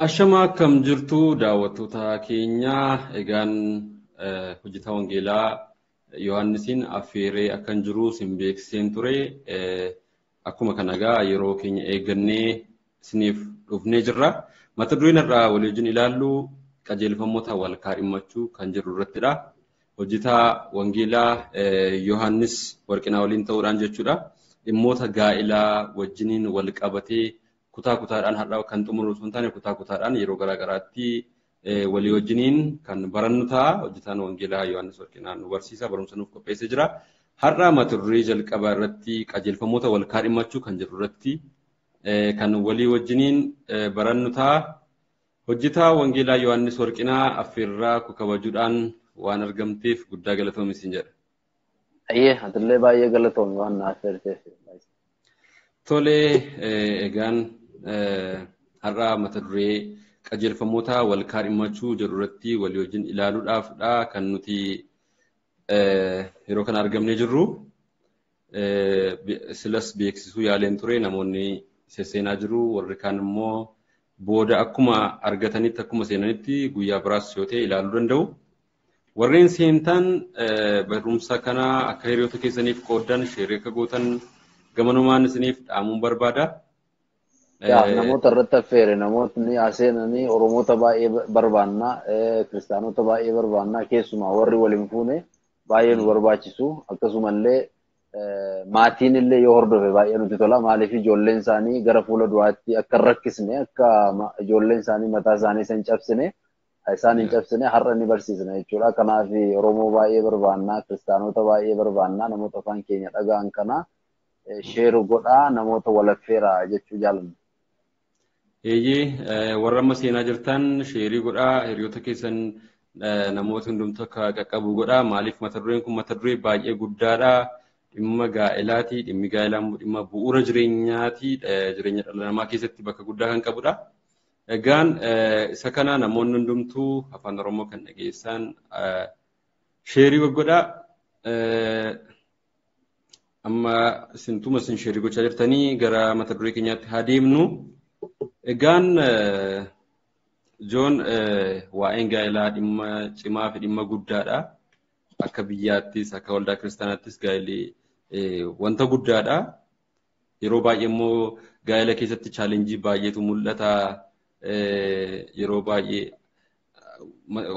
Ashama akkam jirtu daawwattoota keenyaa egaan hojjetaa wangeelaa Yohaannisiin affeeree akkan jiru sin beeksiseen ture. Akkuma kana egaa yeroo keenya eeggannee isiniif dhufnee jirra. Mata dureen irraa walii wajjin ilaallu qajeelfamoota wal kaadhimmachuu kan jedhu irrattidha. Hojjetaa wangeelaa Yohaannis Warqinaa waliin ta'uudhaan jechuudha. Dhimmoota gaa'ilaa wajjiniin wal qabatee kutaa kutaadhaan har'a kan xumuru osoo hin taane kutaa kutaadhaan yeroo garaa garaatti walii wajjiniin kan barannu ta'a. Hojjetaan wangeelaa Yohaannis Warqinaa nu barsiisa barumsa nuuf qopheessee jira. Har'a mata duree jalqabaa irratti qajeelfamoota wal kaadhimmachuu kan jedhu irratti kan walii wajjiniin barannu ta'a. Hojjetaa wangeelaa Yohaannis Warqinaa affeerraa kabajuudhaan waan argamteef guddaa galatoomi siin jedha. Ayyee, atillee baay'ee galatoomi waan na affeerteef. Tolee, egaan har'a mata duree qajeelfamoota wal kaadhimmachuu jedhu irratti walii wajjin ilaaluudhaafidha kan nuti yeroo kana argamnee jirru. Silas beeksisuu yaaleen ture namoonni sesseenaa jiru warri kaan immoo booda akkuma argatanitti akkuma seenanitti guyyaa biraas yoo ta'e ilaaluu danda'u. Warreen seentan barumsa kana akka hiriyoota keessaniif qooddan sheerii akka gootan gamanumaan isiniif dhaamuun barbaada. Namoota irratti affeere namootni seenanii Oromoota baay'ee barbaanna, Kiristaanota baay'ee barbaanna, keessumaa warri waliin fuune baay'ee nu barbaachisu. Akkasumallee maatiin illee yoo hordofe baay'ee nutti tola. Maaliif ijoolleen isaanii gara fuula duraatti akka hin rakkisne, akka ijoolleen isaanii mataa isaanii hin cabsine, isaan hin cabsine har'a ni barsiisna jechuudha. Kanaaf Oromoo baay'ee barbaanna, Kiristaanota baay'ee barbaanna, namoota afaan keenya dhaga'an kana sheeru godhaa, namoota wal affeeraa jechuu jaalanna. Eeyyee, warra amma seenaa jirtan sheerii godhaa, hiriyoota keessan namoota hundumtuu akka qaqqabu godhaa. Maaliif mata dureen kun mata duree baay'ee guddaadha. Dhimma gaa'ilaati. Dhimmi gaa'ilaa immoo dhimma bu'uura jireenyaati. Jireenya dhala namaa keessatti bakka guddaa kan qabudha. Egaan isa kana namoonni hundumtuu afaan Oromoo kan dhageessan sheerii godhaa. Amma isintuma isin sheerii gochaa jirtanii gara mata duree keenyaatti haa deemnu. Egaan Joon waa'een gaa'ilaa dhimma cimaa fi dhimma guddaadha. Akka biyyaattis akka waldaa kiristaanaattis gaa'illi wanta guddaadha. Yeroo baay'ee immoo gaa'ila keessatti chaalenjii baay'eetu mul'ata. Yeroo baay'ee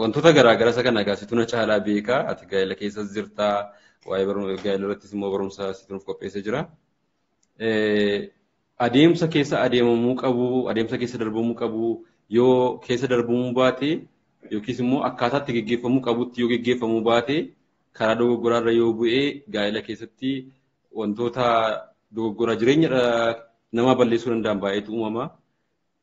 wantoota garaa garaa isa kana egaa situ na caalaa beeka. Ati gaa'ila keessas jirta. Waa'ee gaa'ila irrattis immoo barumsa situ nuuf qopheessee jira. Adeemsa keessa adeemamuu qabu, adeemsa keessa darbamuu qabu, yoo keessa darbamuu baate yookiis immoo akkaataa itti geggeeffamuu qabutti yoo geggeeffamuu baate karaa dogoggoraarra yoo bu'ee gaa'ila keessatti wantoota dogoggora jireenya namaa balleessuu danda'an baay'eetu uumama.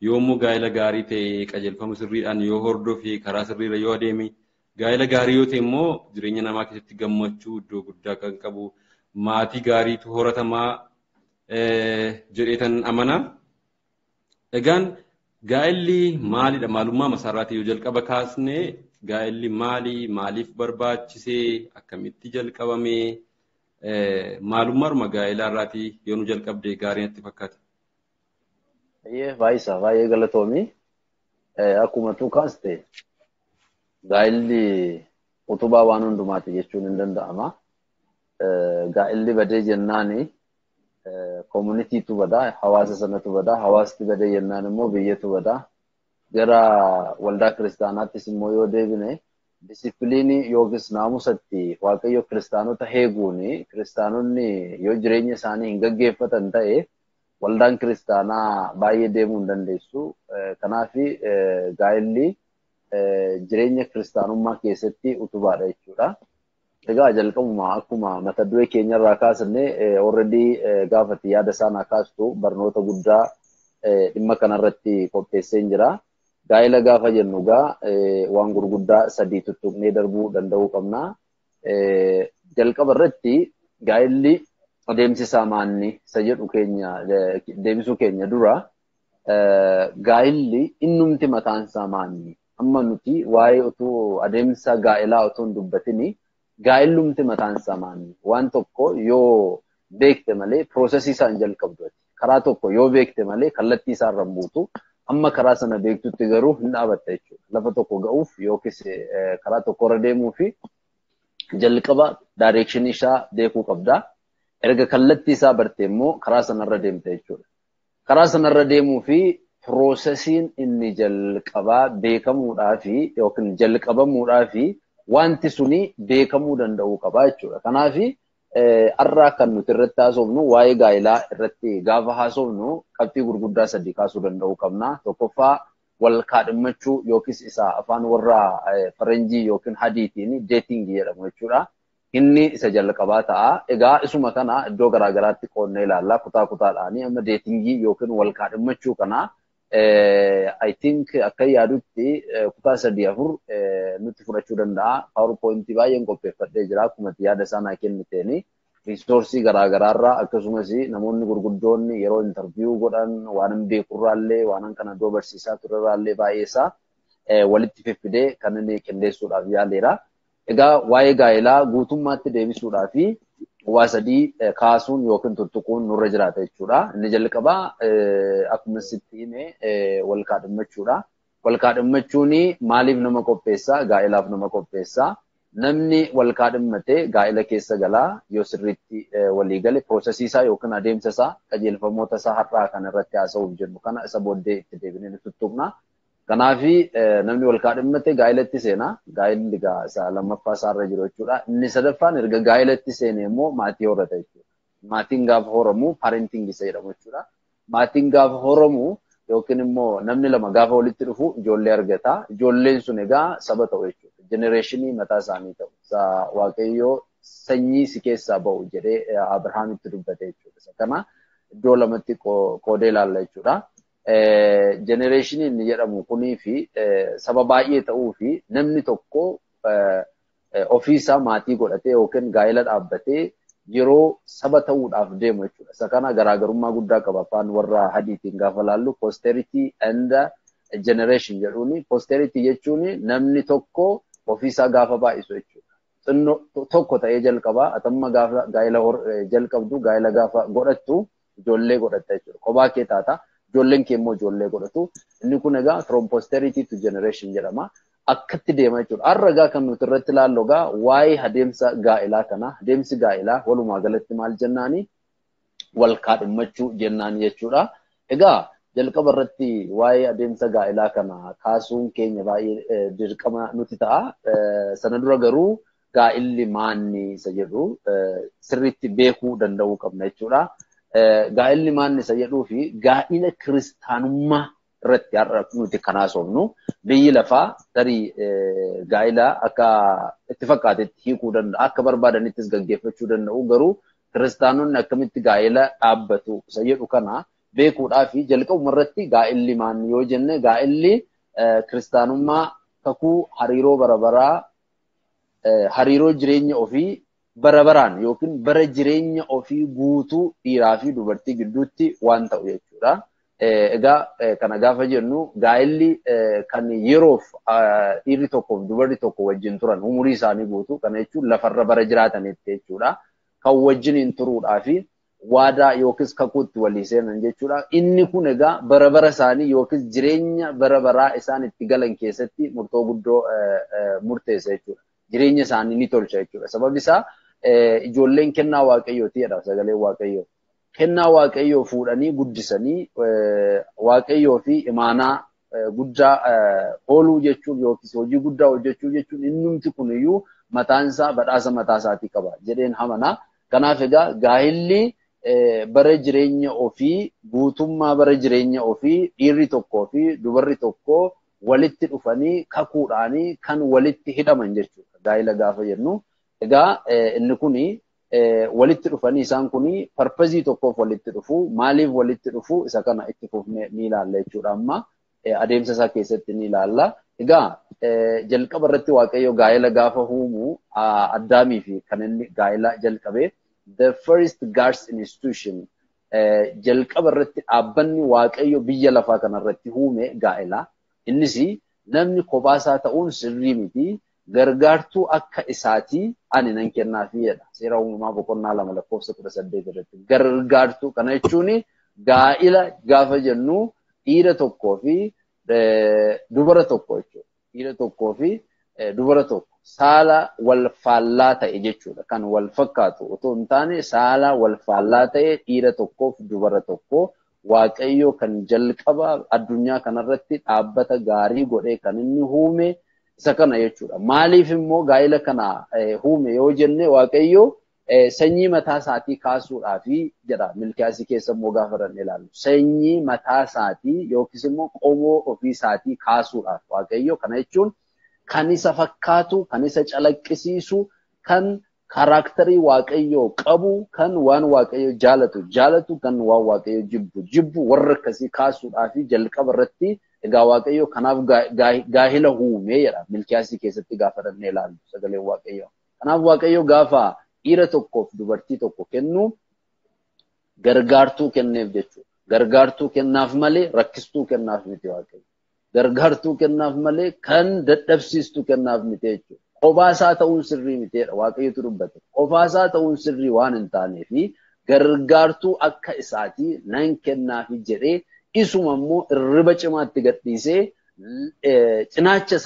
Yoo immoo gaa'ila gaarii ta'e qajeelfama sirriidhaan yoo hordofe karaa sirriirra yoo adeeme gaa'ila gaarii yoo ta'e immoo jireenya namaa keessatti gammachuu iddoo guddaa kan qabu maatii gaariitu horatamaa jedheetan amana. Egaan gaa'illi maalidha? Maalummaa masaarraatii yoo jalqaba kaasne gaa'illi maali? Maaliif barbaachisee? Akkamitti jalqabame? Maalummaadhuma gaa'ilaa irraatii yoo nu jalqabde gaarii natti fakkaata. Baay'ee baay'isa baay'ee galatoomi. Akkuma tu kaaste gaa'illi utubaa waan hundumaati jechuun hin danda'ama. Gaa'illi badee jennaani koominiitiitu badaa, hawaasa sanatu badaa, hawaasti badee jennaan immoo biyyatu badaa. Gara waldaa kiristaanaattis immoo yoo deebine disipiliinii yookiis naamusatti Waaqayyo kiristaanota heeguuni kiristaanonni yoo jireenya isaanii hin gaggeeffatan ta'e waldaan kiristaanaa baay'ee deemuu hin dandeessu. Kanaaf gaa'illi jireenya kiristaanummaa keessatti utubaadha jechuudha. Egaa jalqabuma akkuma mata duree keenyarraa kaasne already gaafati yaada isaan kaastu barnoota guddaa dhimma kanarratti qopheessee jira. Gaa'ila gaafa jennu egaa waan gurguddaa sadii tuttuqnee darbuu danda'uu qabna. Jalqaba irratti gaa'illi adeemsi isaa maanni isa jedhu keenya deebisuu keenya dura gaa'illi innumti mataan isaa maanni amma nuti waa'ee utuu adeemsa gaa'ilaa utuu hin dubbatini gaa'illumti mataan isaa maanni waan tokko yoo beekte malee piroosesii isaa hin jalqabdu. Karaa tokko yoo beekte malee kallattii isaa irra hin buutu. Amma karaa sana beektutti garuu hin dhaabatta jechuudha. Lafa tokko ga'uuf yookiis karaa tokkorra deemuu fi jalqaba direction isaa beekuu qabda. Erga kallattii isaa barte immoo karaa sanarra deemta jechuudha. Karaa sanarra deemuu fi piroosesiin inni jalqabaa beekamuudhaa fi yookiin jalqabamuudhaa fi wanti suni beekamuu danda'uu qaba jechuudha. Kanaaf har'a kan nuti irratti haasofnu waa'ee gaa'elaa irratti gaafa haasofnu qabxii gurguddaa sadii kaasuu danda'uu qabna. Tokkoffaa wal kaadhimmachuu yookiis isa afaan warra faranjii yookiin hadiitiin dating jedhamu jechuudha. Inni isa jalqabaa ta'a. Egaa isuma kana iddoo garaagaraatti qoonnee ilaalla kutaa kutaadhaani. Amma datingii yookiin wal kaadhimmachuu kana I think akka yaadutti kutaa 3-4 nutti fudhachuu danda'a. PowerPoint baay'een qopheeffadhee jira. Akkuma yaada isaa naa kenniteeni. Riisoorsii garaagaraarraa akkasumas namoonni gurguddoonni yeroo interviyuu godhan waan hin beekurraallee waan kana dura barsiisaa turerraallee baay'ee isaa walitti fiffidee kan inni qindeessuudhaaf yaaleera. Egaa waa'ee gaa'elaa guutummaatti deebisuudhaa fi waa sadii kaasuun yookiin tuttuquun nurra jiraata jechuudha. Inni jalqabaa akkuma sitti hime wal kaadhimmachuudha. Wal kaadhimmachuun maaliif nama qopheessaa? Gaa'elaaf nama qopheessaa. Namni wal kaadhimmatee gaa'ela keessa galaa yoo sirriitti walii gale piroosesii isaa yookiin adeemsa isaa qajeelfamoota isaa har'aa kan irratti haasa'uuf jennu kana isa booddee itti deebinee ni tuttuqna. Kanaaf namni wal kaadhimmate gaa'elatti seena. Gaa'elli isa lammaffaa isaarra jiru jechuudha. Inni sadaffaan erga gaa'elatti seene immoo maatii horata jechuudha. Maatiin gaafa horamu parenting isa jedhamu jechuudha. Maatiin gaafa horamu yookiin immoo namni lama gaafa walitti dhufu ijoollee argata. Ijoolleen sun egaa saba ta'u jechuudha. Jenereeshinii mataa isaanii ta'u. Isa Waaqayyoo sanyii si keessaa ba'u jedhee Abrahaamitti dubbate jechuudha. Isa kana iddoo lamatti qoodee ilaalla jechuudha. Jenereeshinii inni jedhamu kunii fi saba baay'ee ta'uu fi namni tokko ofiisaa maatii godhatee yookiin gaa'ela dhaabbatee yeroo saba ta'uudhaaf deemu jechuudha. Isa kana garaagarummaa guddaa qaba afaan warra hadiitiin gaafa laallu posterity and generation jedhuuni. Posterity jechuun namni tokko ofiisaa gaafa baay'isu jechuudha. Xinnoo tokko ta'ee jalqabaa atamma gaafa gaa'ela jalqabdu gaa'ela gaafa godhattu ijoollee godhatta jechuudha. Kophaa kee taata. Ijoolleen kee immoo ijoollee godhatu. Inni kun egaa from posterity to generation jedhama. Akkatti deema jechuudha. Har'a egaa kan nuti irratti ilaallu egaa waa'ee adeemsa gaa'elaa kana. Adeemsi gaa'elaa walumaa galatti maal jennaani? Wal kaadhimmachuu jennaan jechuudha. Egaa jalqaba irratti waa'ee adeemsa gaa'elaa kana kaasuun keenya baay'ee dirqama nuti ta'a. Sana dura garuu gaa'illi maanni isa jedhu sirriitti beekuu danda'uu qabna jechuudha. Gaa'illi maanni isa jedhuu fi gaa'ila kiristaanummaa irratti har'a nuti kan haasofnu biyyi lafaa tarii gaa'ila akka itti fakkaatetti hiikuu danda'a akka barbaadanittis gaggeeffachuu danda'u garuu kiristaanonni akkamitti gaa'ila dhaabbatu isa jedhu kana beekuudhaa fi jalqabuma irratti gaa'illi maanni yoo jenne gaa'illi kiristaanummaa kakuu hariiroo barabaraa hariiroo jireenya ofii barabaraan yookiin bara jireenya ofii guutuu dhiiraa fi dubartii gidduutti waan ta'u jechuudha. Egaa kana gaafa jennu gaa'elli kan yeroof dhiirri tokkoof dubarri tokko wajjin turan umurii isaanii guutuu kana jechuun lafarra bara jiraatanitti jechuudha. Kan wajjin hin turuudhaa fi waadaa yookiis kakuutti walii seenan jechuudha. Inni kun egaa bara bara isaanii yookiis jireenya bara baraa isaan itti galan keessatti murtoo guddoo murteessa jechuudha. Jireenya isaanii ni tolcha jechuudha. Sababni isaa ijoolleen kennaa Waaqayyooti jedha sagaleen Waaqayyoo. Kennaa Waaqayyoo fuudhanii guddisanii Waaqayyoo fi imaanaa guddaa ooluu jechuun yookiis hojii guddaa hojjechuu jechuun innumti kuniyyuu mataan isaa badhaasa mataa isaatii qaba jedheen hamanaa. Kanaaf egaa gaa'illi bara jireenya ofii guutummaa bara jireenya ofii dhiirri tokkoo fi dubarri tokko walitti dhufanii kakuudhaanii kan walitti hidhaman jechuudha. Gaa'ila gaafa jennu egaa inni kuni walitti dhufanii isaan kuni parpazii tokkoof walitti dhufu maaliif walitti dhufu isa kana itti fufnee ni ilaalla jechuudha. Amma adeemsa isaa keessatti ni ilaalla. Egaa jalqaba irratti Waaqayyo gaa'ela gaafa uumu Addaamii fi kan inni gaa'ela jalqabe the first God's institution jalqaba irratti dhaabbanni Waaqayyo biyya lafaa kanarratti uume gaa'ela. Innis namni kophaa isaa ta'uun sirrii miti. Gargaartuu akka isaatii ani nan kennaafi jedha. Seera uumamaa boqonnaa 2 lakkoofsa 18 irratti. Gargaartuu kana jechuun gaa'ila gaafa jennu Dhiira tokkoo fi dubara tokko jechuudha. Dhiira tokkoo fi dubara tokko saala wal faallaa ta'e jechuudha. Kan wal fakkaatu otoo hin taane saala wal faallaa ta'e dhiira tokkoof dubara tokko Waaqayyo kan jalqaba addunyaa kanarratti dhaabbata gaarii godhee kan inni uume isa kana jechuudha. Maaliif immoo gaa'ila kana uume yoo jenne Waaqayyo sanyii mataa isaatii kaasuudhaafi jedha. Milkiyaasii keessa immoo gaafa dhanne ilaallu. Sanyii mataa isaatii yookiis immoo qomoo ofii isaatii kaasuudhaaf Waaqayyo kana jechuun kan isa fakkaatu, kan isa calaqqisiisu, kan kaaraaktarii Waaqayyoo qabu, kan waan Waaqayyo jaalatu jaalatu, kan waan Waaqayyo jibbu jibbu warra akkasii kaasuudhaafi jalqaba irratti egaa Waaqayyo kanaaf gaahila uume jedha. Milkiyaasii keessatti gaafa dhannee ilaallu sagaleen Waaqayyoo. Kanaaf Waaqayyo gaafa dhiira tokkoof dubartii tokko kennu gargaartuu kenneef jechuudha. Gargaartuu kennaaf malee rakkistuu kennaaf miti Waaqayyo. Gargaartuu kennaaf malee kan dadhabsiistuu kennaaf miti jechuudha. Qofaasaa ta'uun sirrii miteedha Waaqayyotu dubbate. Qofaasaa ta'uun sirrii waan hin taaneefi gargaartuu akka isaatii nan kennaafi jedhee isuma immoo irriba cimaatti gadhiisee cinaacha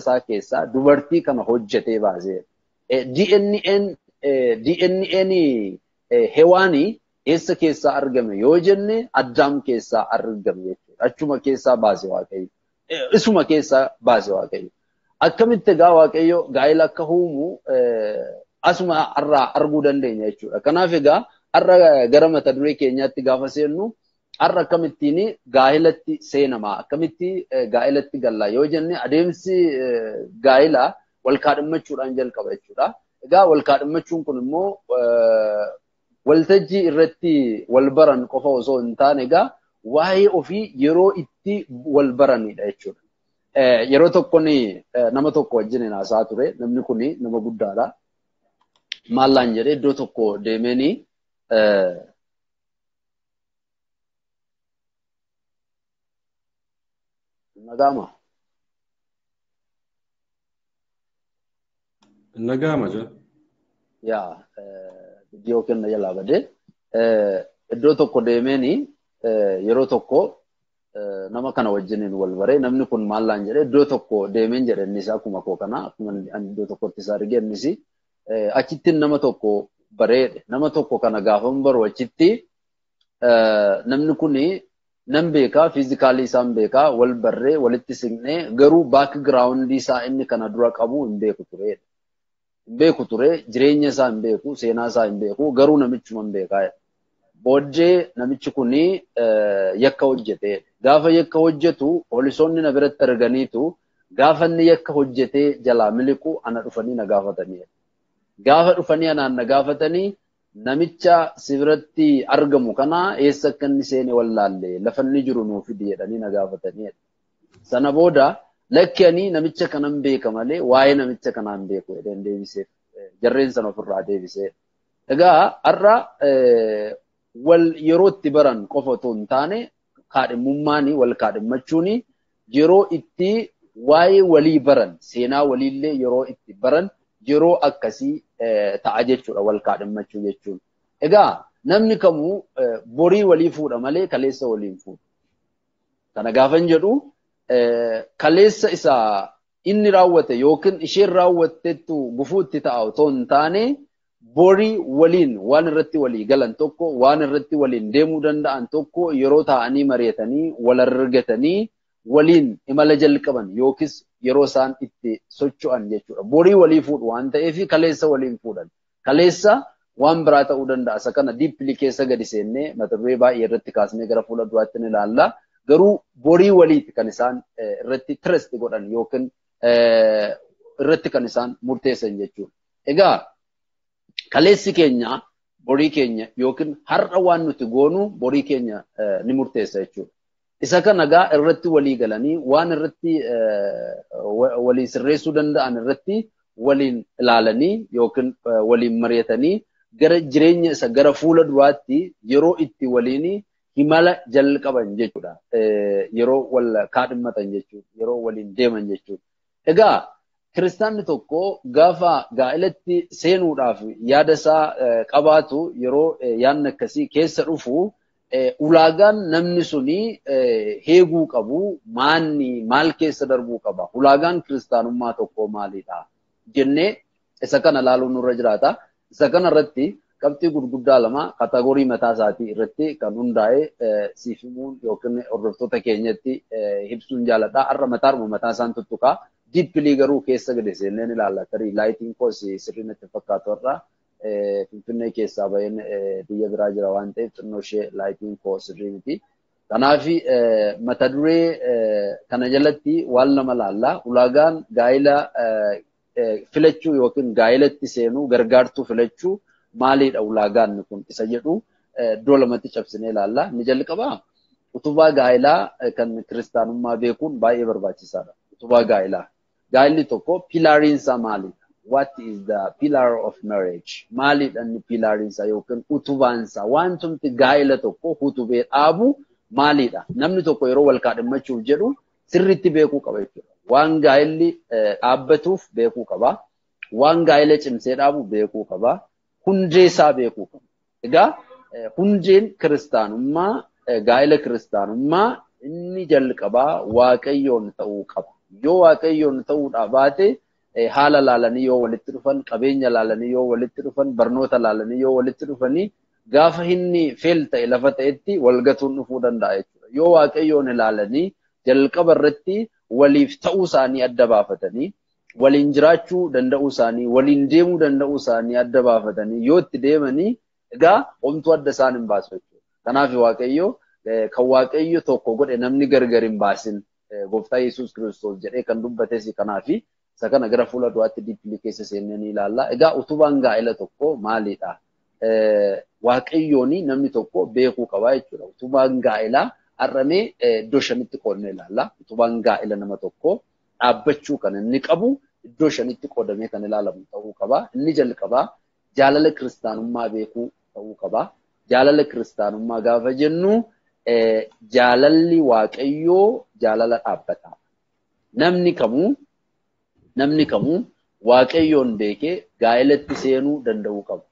isaa keessaa dubartii kana hojjetee baasee. DNA'n Hewaanii eessa keessaa argame yoo jenne Addaam keessaa argame jechuudha. Achuma keessaa baase Waaqayyo. Isuma keessaa baase Waaqayyo. Akkamitti egaa Waaqayyo gaa'ila akka uumu asuma irraa arguu dandeenya jechuudha. Kanaaf egaa har'a gara mata duree keenyaatti gaafa seennu har'a akkamittiin gaa'ilatti seenama, akkamitti gaa'ilatti galla yoo jenne adeemsi gaa'ilaa wal kaadhimmachuudhaan jalqaba jechuudha. Egaa wal kaadhimmachuun kun immoo waltajjii irratti wal baran qofa osoo hin taane egaa waa'ee ofii yeroo itti wal baranidha jechuudha. Yeroo tokko nama tokko wajjin haasaa ture. Namni kun nama guddaadha. Maallaan jedhee iddoo tokko deemeenii nagaama. Nagaama jira. Yaa viidiyoo kenna jalaa badee iddoo tokko deemeenii yeroo tokko nama kana wajjiniin wal baree namni kun maallaan jedhee iddoo tokko deemeen jedhe innis akkuma koo kana akkuma ani iddoo tokkotti isa arge innis achitti nama tokko bareedhe. Nama tokko kana gaafan baru achitti namni kuni nan beekaa fiizikaalii isaan beekaa wal barree walitti siqnee garuu baakgiraawundii isaa inni kana dura qabu hin beeku tureedha. Hin beeku ture, jireenya isaa hin beeku, seenaa isaa hin beeku, garuu namichuma hin beekaa. Booddee namichi kuni yakka hojjete. Gaafa yakka hojjetu poolisoonni na biratti arganiitu gaafa inni yakka hojjetee jalaa miliqu ana dhufanii na gaafatanii. Gaafa dhufanii anaan na gaafatanii namicha si biratti argamu kana eessa akka inni seene wallaalle lafa inni jiru nuu fidi jedhanii na gaafatanii. Sana booda lakki ani namicha kanan beeka malee waa'ee namicha kanaan beeku jedheen deebiseef. Jarreen sana ofirraa deebisee. Egaa har'a wal yeroo itti baran qofa otoo hin taane kaadhimummaani wal kaadhimmachuuni yeroo itti waa'ee walii baran seenaa waliillee yeroo itti baran yeroo akkasii ta'a jechuudha wal kaadhimmachuu jechuun. Egaa namni kamuu borii walii fuudha malee kaleessa waliin fuudha. Kana gaafan jedhu kaleessa isa inni raawwate yookiin isheen raawwattettu gufuutti ta'a otoo hin taane borii waliin waan irratti walii galan tokko waan irratti waliin deemuu danda'an tokko yeroo taa'anii mari'atanii wal argatanii waliin imala jalqaban yookiis yeroo isaan itti socho'an jechuudha. Borii walii fuudhu waan ta'eef kaleessa waliin fuudhan. Kaleessa waan biraa ta'uu danda'a. Isa kana diippilii keessa gadi seennee mata duree baay'ee irratti kaasnee gara fuula duraatti ni ilaalla. Garuu borii waliiti kan isaan irratti trust godhan yookiin irratti kan isaan murteessan jechuudha. Egaa kaleessi keenya borii keenya yookiin har'a waan nuti goonu borii keenya ni murteessa jechuudha. Isa kana egaa irratti walii galanii waan irratti walii sirreessuu danda'an irratti waliin ilaalanii yookiin waliin mari'atanii gara jireenya isa gara fuula duraatti yeroo itti waliin himala jalqaban jechuudha. Yeroo wal kaadhimmatan jechuudha. Yeroo waliin deeman jechuudha. Egaa kiristaanni tokko gaafa gaa'elatti seenuudhaaf yaada isaa qabaatu yeroo yaadni akkasii keessa dhufu Ulaagaan namni suni heeguu qabu maanni maal keessa darbuu qaba? Ulaagaan kiristaanummaa tokko maalidha? Jennee isa kana ilaaluun nurra jiraata. Isa kana irratti qabxii gurguddaa lama kategorii mataa isaatii irratti kan hundaa'e siif himuun yookiin hordoftoota keenyatti ibsuun jaaladha. Har'a mataaruma mataa isaan tuttuqaa. Deeply garuu keessa gadi seenneen ilaalla. Tarii lightiin koos sirrii natti fakkaatu har'a Finfinnee keessaa baheen biyya biraa jira waan ta'eef xinnoo ishee lightiin koo sirrii miti. Kanaaf mata duree kana jalatti waan lama laalla. Ulaagaan gaa'ila filachuu yookiin gaa'ilatti seenuu gargaartuu filachuu maalidha ulaagaan kun isa jedhu iddoo lamatti cabsinee ilaalla. Inni jalqabaa utubaa gaa'ilaa kan kiristaanummaa beekuun baay'ee barbaachisaadha. Utubaa gaa'ilaa. Gaa'illi tokko pillariin isaa maalidha? What is the pillar of marriage? Maalidha inni pillariin isaa yookiin utubaan isaa? Wantumti gaa'ila tokko utubee dhaabu maalidha? Namni tokko yeroo wal kaadhimmachuuf jedhu sirriitti beekuu qaba jechuudha. Waan gaa'illi dhaabbatuuf beekuu qaba. Waan gaa'ila cimsee dhaabu beekuu qaba. Hundee isaa beekuu qaba. Egaa hundeen kiristaanummaa gaa'ila kiristaanummaa inni jalqabaa Waaqayyoon ta'uu qaba. Yoo Waaqayyoon ta'uudhaa baate haala laalanii yoo walitti dhufan, qabeenya laalanii yoo walitti dhufan, barnoota laalanii yoo walitti dhufanii gaafa inni fail ta'e lafa ta'etti walgatuun dhufuu danda'a jechuudha. Yoo Waaqayyoon ilaalanii jalqaba irratti waliif ta'uu isaanii adda baafatanii waliin jiraachuu danda'uu isaanii, waliin deemuu danda'uu isaanii adda baafatanii yoo itti deemanii egaa homtuu adda isaan hin baasu jechuudha. Kanaaf Waaqayyo kan Waaqayyo tokko godhe namni gargar hin baasin Gooftaa Yesuus Kiristoos jedhee kan dubbates kanaafi isa kana gara fuula duraatti deeply keessa seennee ni ilaalla. Egaa utubaan gaa'ela tokko maalidha? Waaqayyoon namni tokko beekuu qaba jechuudha. Utubaan gaa'elaa har'amee iddoo shanitti qoodnee ilaalla. Utubaan gaa'ela nama tokko dhaabbachuu kan inni qabu iddoo shanitti qoodamee kan ilaalamu ta'uu qaba. Inni jalqabaa jaalala kiristaanummaa beekuu ta'uu qaba. Jaalala kiristaanummaa gaafa jennu jaalalli Waaqayyoo jaalala dhaabbataa. Namni kamuu Waaqayyoon beekee gaa'elatti seenuu danda'uu qaba.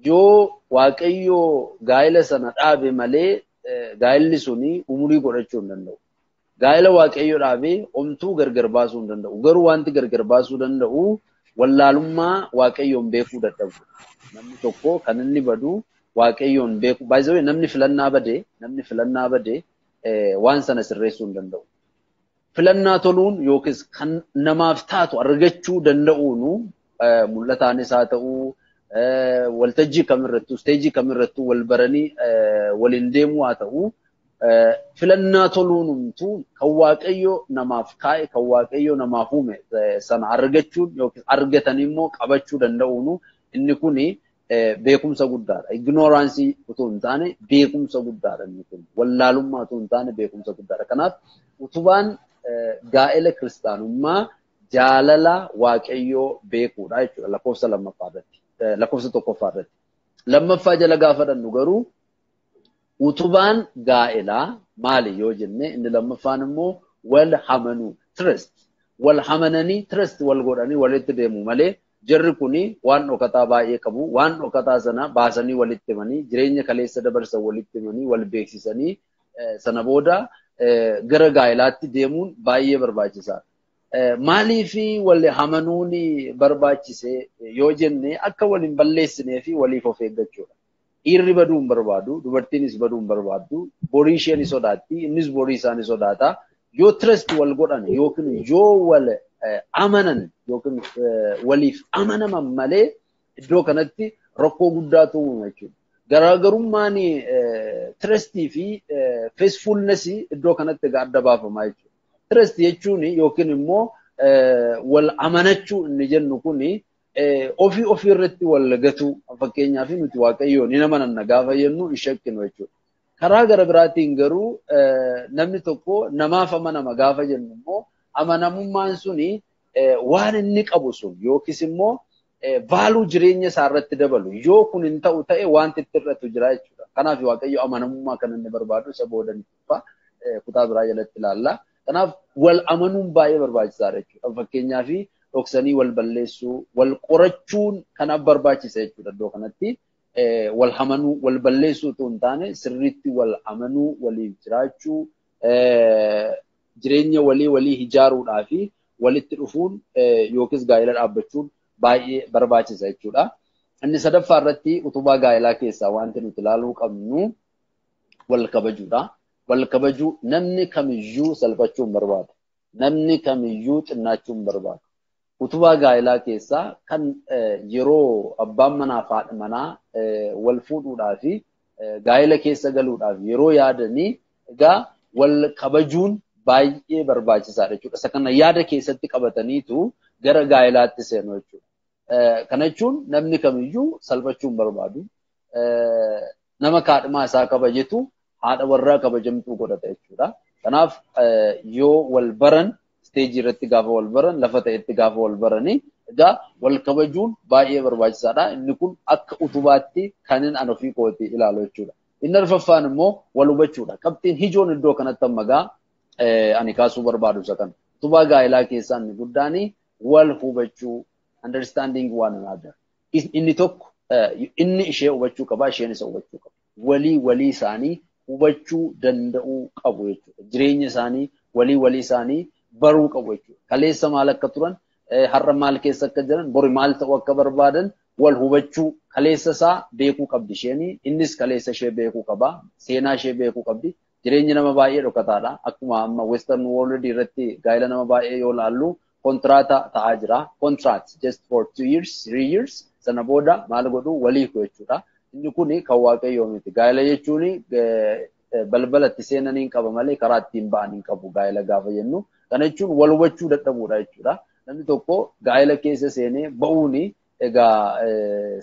Yoo Waaqayyoo gaa'ela sana dhaabe malee gaa'elli suni umurii godhachuu hin danda'u. Gaa'ela Waaqayyo dhaabee homtuu gargar baasuu hin danda'u. Garuu wanti gargar baasuu danda'u wallaalummaa Waaqayyoon beekuu dadhabu. Namni tokko kan inni badu Waaqayyoon beekuu. Baay'ee namni filannaa badee waan sana sirreessuu hin danda'u. Filannaa toluun yookiis kan namaaf taatu argachuu danda'uunu mul'ataanis haa ta'uu, waltajjii kamirrattuu, stage kamirrattuu wal baranii waliin deemuu haa ta'uu, filannaa toluunumtuu kan Waaqayyo namaaf kaa'e, kan Waaqayyo namaaf uume sana argachuun yookiis argatanii immoo qabachuu danda'uunu inni kuni beekumsa guddaadha. Ignorance utuu hin taane beekumsa guddaadha inni kun. Wallaalummaa utuu hin taane beekumsa guddaadha. Kanaaf utubaan gaa'ela kiristaanummaa jaalala Waaqayyoo beekuudha jechuudha lakkoofsa lammaffaa irratti. Lakkoofsa tokkoffaa irratti. Lammaffaa jala gaafa dhannu garuu utubaan gaa'elaa maali yoo jenne, inni lammaffaan immoo wal amanuu, trust, wal amananii, trust wal godhanii walitti deemu malee jarri kuni waan dhokataa baay'ee qabu. Waan dhokataa sana baasanii walitti himanii, jireenya kaleessa dabarsan walitti himanii, wal beeksisanii sana booda gara gaa'elaatti deemuun baay'ee barbaachisaadha. Maaliif wal amanuun barbaachise yoo jenne, akka wal hin balleessinee fi waliif of eeggachuudha. Dhiirri baduu hin barbaadu, dubartiinis baduu hin barbaaddu, borii ishee ni sodaatti, innis borii isaa ni sodaata. Yoo trust wal godhan yookiin yoo wal amanan yookiin waliif amanaman malee iddoo kanatti rakkoo guddaatu uumama jechuudha. Garaagarummaan trustii fi faithfulness iddoo kanatti adda baafamaa jechuudha. Trust jechuun yookiin immoo wal amanachuu inni jennu kuni ofii ofii irratti wal gatuu, fakkeenyaaf nuti Waaqayyoon ni amananna gaafa jennu hin shakkinu jechuudha. Karaa gara biraatiin garuu namni tokko namaaf amanama gaafa jennu immoo amanamummaan suni waan inni qabu sun yookiis immoo value jireenya isaa irratti dabalu yoo kun hin ta'u ta'e wanti itti hir'atu jira jechuudha. Kanaaf Waaqayyo amanamummaa kan inni barbaadu isa booda ni kutaa biraa jalatti ilaalla. Kanaaf wal amanuun baay'ee barbaachisaadha jechuudha. Fakkeenyaaf dhoksanii wal balleessuu, wal qorachuun kanaaf barbaachisa jechuudha iddoo kanatti. Wal amanuu, wal balleessuu otoo hin taane sirriitti wal amanuu, waliif jiraachuu, jireenya walii walii ijaaruudhaa fi walitti dhufuun yookiis gaa'ela dhaabbachuun baay'ee barbaachisa jechuudha. Inni sadaffaa irratti utubaa gaa'elaa keessaa wanti nuti ilaaluu qabnu wal kabajuudha. Wal kabajuu, namni kamiyyuu salphachuu hin barbaadu. Namni kamiyyuu xinnaachuu hin barbaadu. Utubaa gaa'elaa keessaa kan yeroo abbaan manaa fi haadha manaa wal fuudhuudhaa fi gaa'ela keessa galuudhaaf yeroo yaadanii, egaa wal kabajuun baay'ee barbaachisaadha jechuudha. Isa kana yaada keessatti qabataniitu gara gaa'elaatti seenu jechuudha. Kana jechuun namni kamiyyuu salphachuu hin barbaadu. Nama kaadhimaa isaa kabajetu haadha warraa kabajamtuu godhata jechuudha. Kanaaf yoo wal baran, isteejii irratti gaafa wal baran, lafa ta'etti gaafa wal baranii, egaa wal kabajuun baay'ee barbaachisaadha. Inni kun akka utubaatti kan inni an ofii kootii ilaalu jechuudha. Inni arfaffaan immoo wal hubachuudha. Qabxiin ijoon iddoo kanatti amma gaa ani kaasuu barbaadu isa kana. Utubaa gaa'elaa keessaa inni guddaan wal hubachuu, understanding one another. Inni tokko inni ishee hubachuu qaba, isheen isa hubachuu qaba. Walii walii isaanii hubachuu danda'uu qabu jechuudha. Jireenya isaanii walii walii isaanii baruu qabu jechuudha. Kaleessa maal akka turan, har'a maal keessa akka jiran, bori maal ta'uu akka barbaadan wal hubachuu. Kaleessa isaa beekuu qabdi isheen, innis kaleessa ishee beekuu qaba, seenaa ishee beekuu qabdi. Jireenyi nama baay'ee dhokataadha. Akkuma amma Western world irratti gaa'ela nama baay'ee yoo laallu kontiraata ta'aa jira. Contract just for 2 years, 3 years, sana booda maal godhu? Walii jechuudha. Inni kun kan Waaqayyoo miti. Gaa'ela jechuun balbala itti seenanii hin qaba malee karaa ittiin ba'an hin qabu gaa'ela gaafa jennu. Kana jechuun wal hubachuu dadhabuudha jechuudha. Namni tokko gaa'ela keessa seenee ba'uuni egaa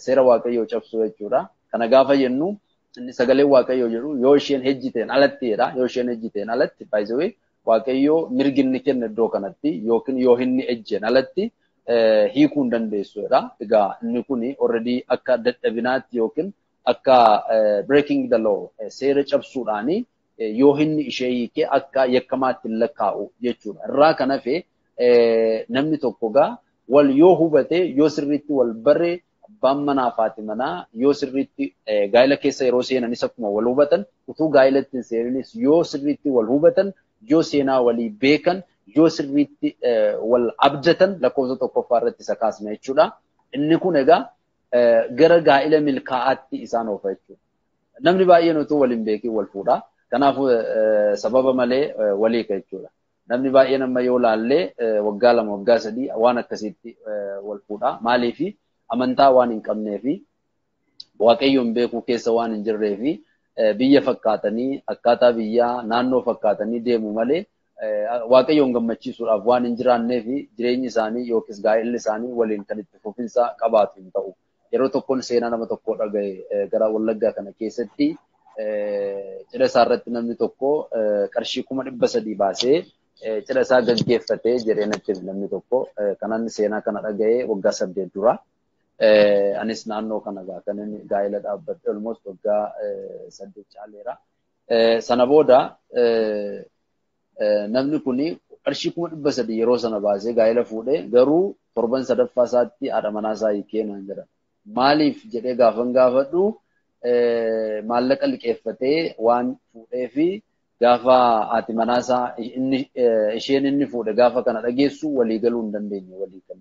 seera Waaqayyoo cabsuu jechuudha. Kana gaafa jennu, inni sagalee Waaqayyoo jedhu yoo isheen ejjiteen alatti jedha. Yoo isheen ejjiteen alatti, by the way, Waaqayyoo mirgi inni kenna iddoo kanatti yookiin yoo inni ejjeen alatti hiikuu hin dandeessu jedha. Egaa inni kun already akka dadhabinaatti yookiin akka breaking the law, seera cabsuudhaani, yoo inni ishee hiikee akka yakkamaatti hin lakkaa'u jechuudha. Irraa kan hafe namni tokko gaa wal yoo hubate, yoo sirriitti wal barre, abbaan manaa fi haati manaa yoo sirriitti gaa'ela keessa yeroo seenanis akkuma wal hubatan, utuu gaa'ela hin seenanis yoo sirriitti wal hubatan, yoo seenaa walii beekan, yoo sirriitti wal abdatan, lakkoofsa tokkoffaa irratti isa kaasna jechuudha. Inni kun egaa gara gaa'ela milkaa'aatti isaan oofa jechuudha. Namni baay'een utuu wal hin beekin wal fuudha. Kanaafuu sababa malee walii jechuudha. Namni baay'een amma yoo laallee waggaa 2, waggaa 3 waan akkasiitti wal fuudha. Maaliifi? Amantaa waan hin qabneefi, Waaqayyoon beekuu keessa waan hin jirreefi, biyya fakkaatanii, akkaataa biyyaa naannoo fakkaatanii deemu malee Waaqayyoon gammachiisuudhaaf waan hin jiraanneefi jireenyi isaanii yookiis gaa'elli isaanii waliin kan itti fufinsa qabaatu hin ta'u. Yeroo tokkoon seenaa nama tokkoo dhagaye. Gara Wallaggaa kana keessatti cidha isaa irratti namni tokko qarshii 300,000 baasee cidha isaa gaggeeffatee jedhee natti namni tokko. Kanan seenaa kana dhagaye waggaa 8 dura. Anis naannoo kana kan inni gaa'ela dhaabbadhe almost waggaa 8 caaleera. Sana booda namni kuni qarshii 300,000 yeroo sana baasee gaa'ela fuudhee, garuu torban sadaffaa isaatti haadha manaa isaa hiikee naan jedhan. Maaliif jedhee gaafan gaafadhu, maallaqa liqeeffatee waan fuudhee fi gaafa haati manaa isaa inni isheen inni fuudhe gaafa kana dhageessu walii galuu hin dandeenye walii kan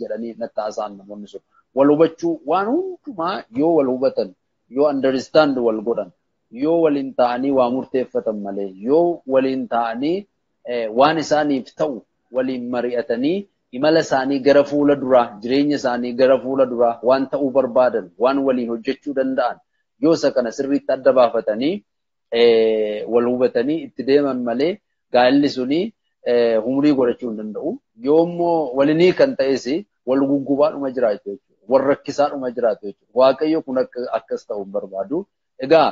jedhanii natti haasa'an namoonni sun. Wal hubachuu, waan hundumaa yoo wal hubatan, yoo understand wal godhan, yoo waliin ta'anii waa murteeffatan malee, yoo waliin ta'anii waan isaaniif ta'u waliin mari'atanii, imala isaanii gara fuula duraa, jireenya isaanii gara fuula duraa, waan ta'uu barbaadan, waan waliin hojjechuu danda'an yoo isa kana sirriitti adda baafatanii wal hubatanii itti deeman malee gaa'elli suni umurii godhachuu hin danda'u. Yoo immoo walinii kan ta'es wal guggubaadhuma jiraatu jechuudha. Wal rakkisaadhuma jiraatu jechuudha. Waaqayyo kun akkas ta'uu hin barbaadu. Egaa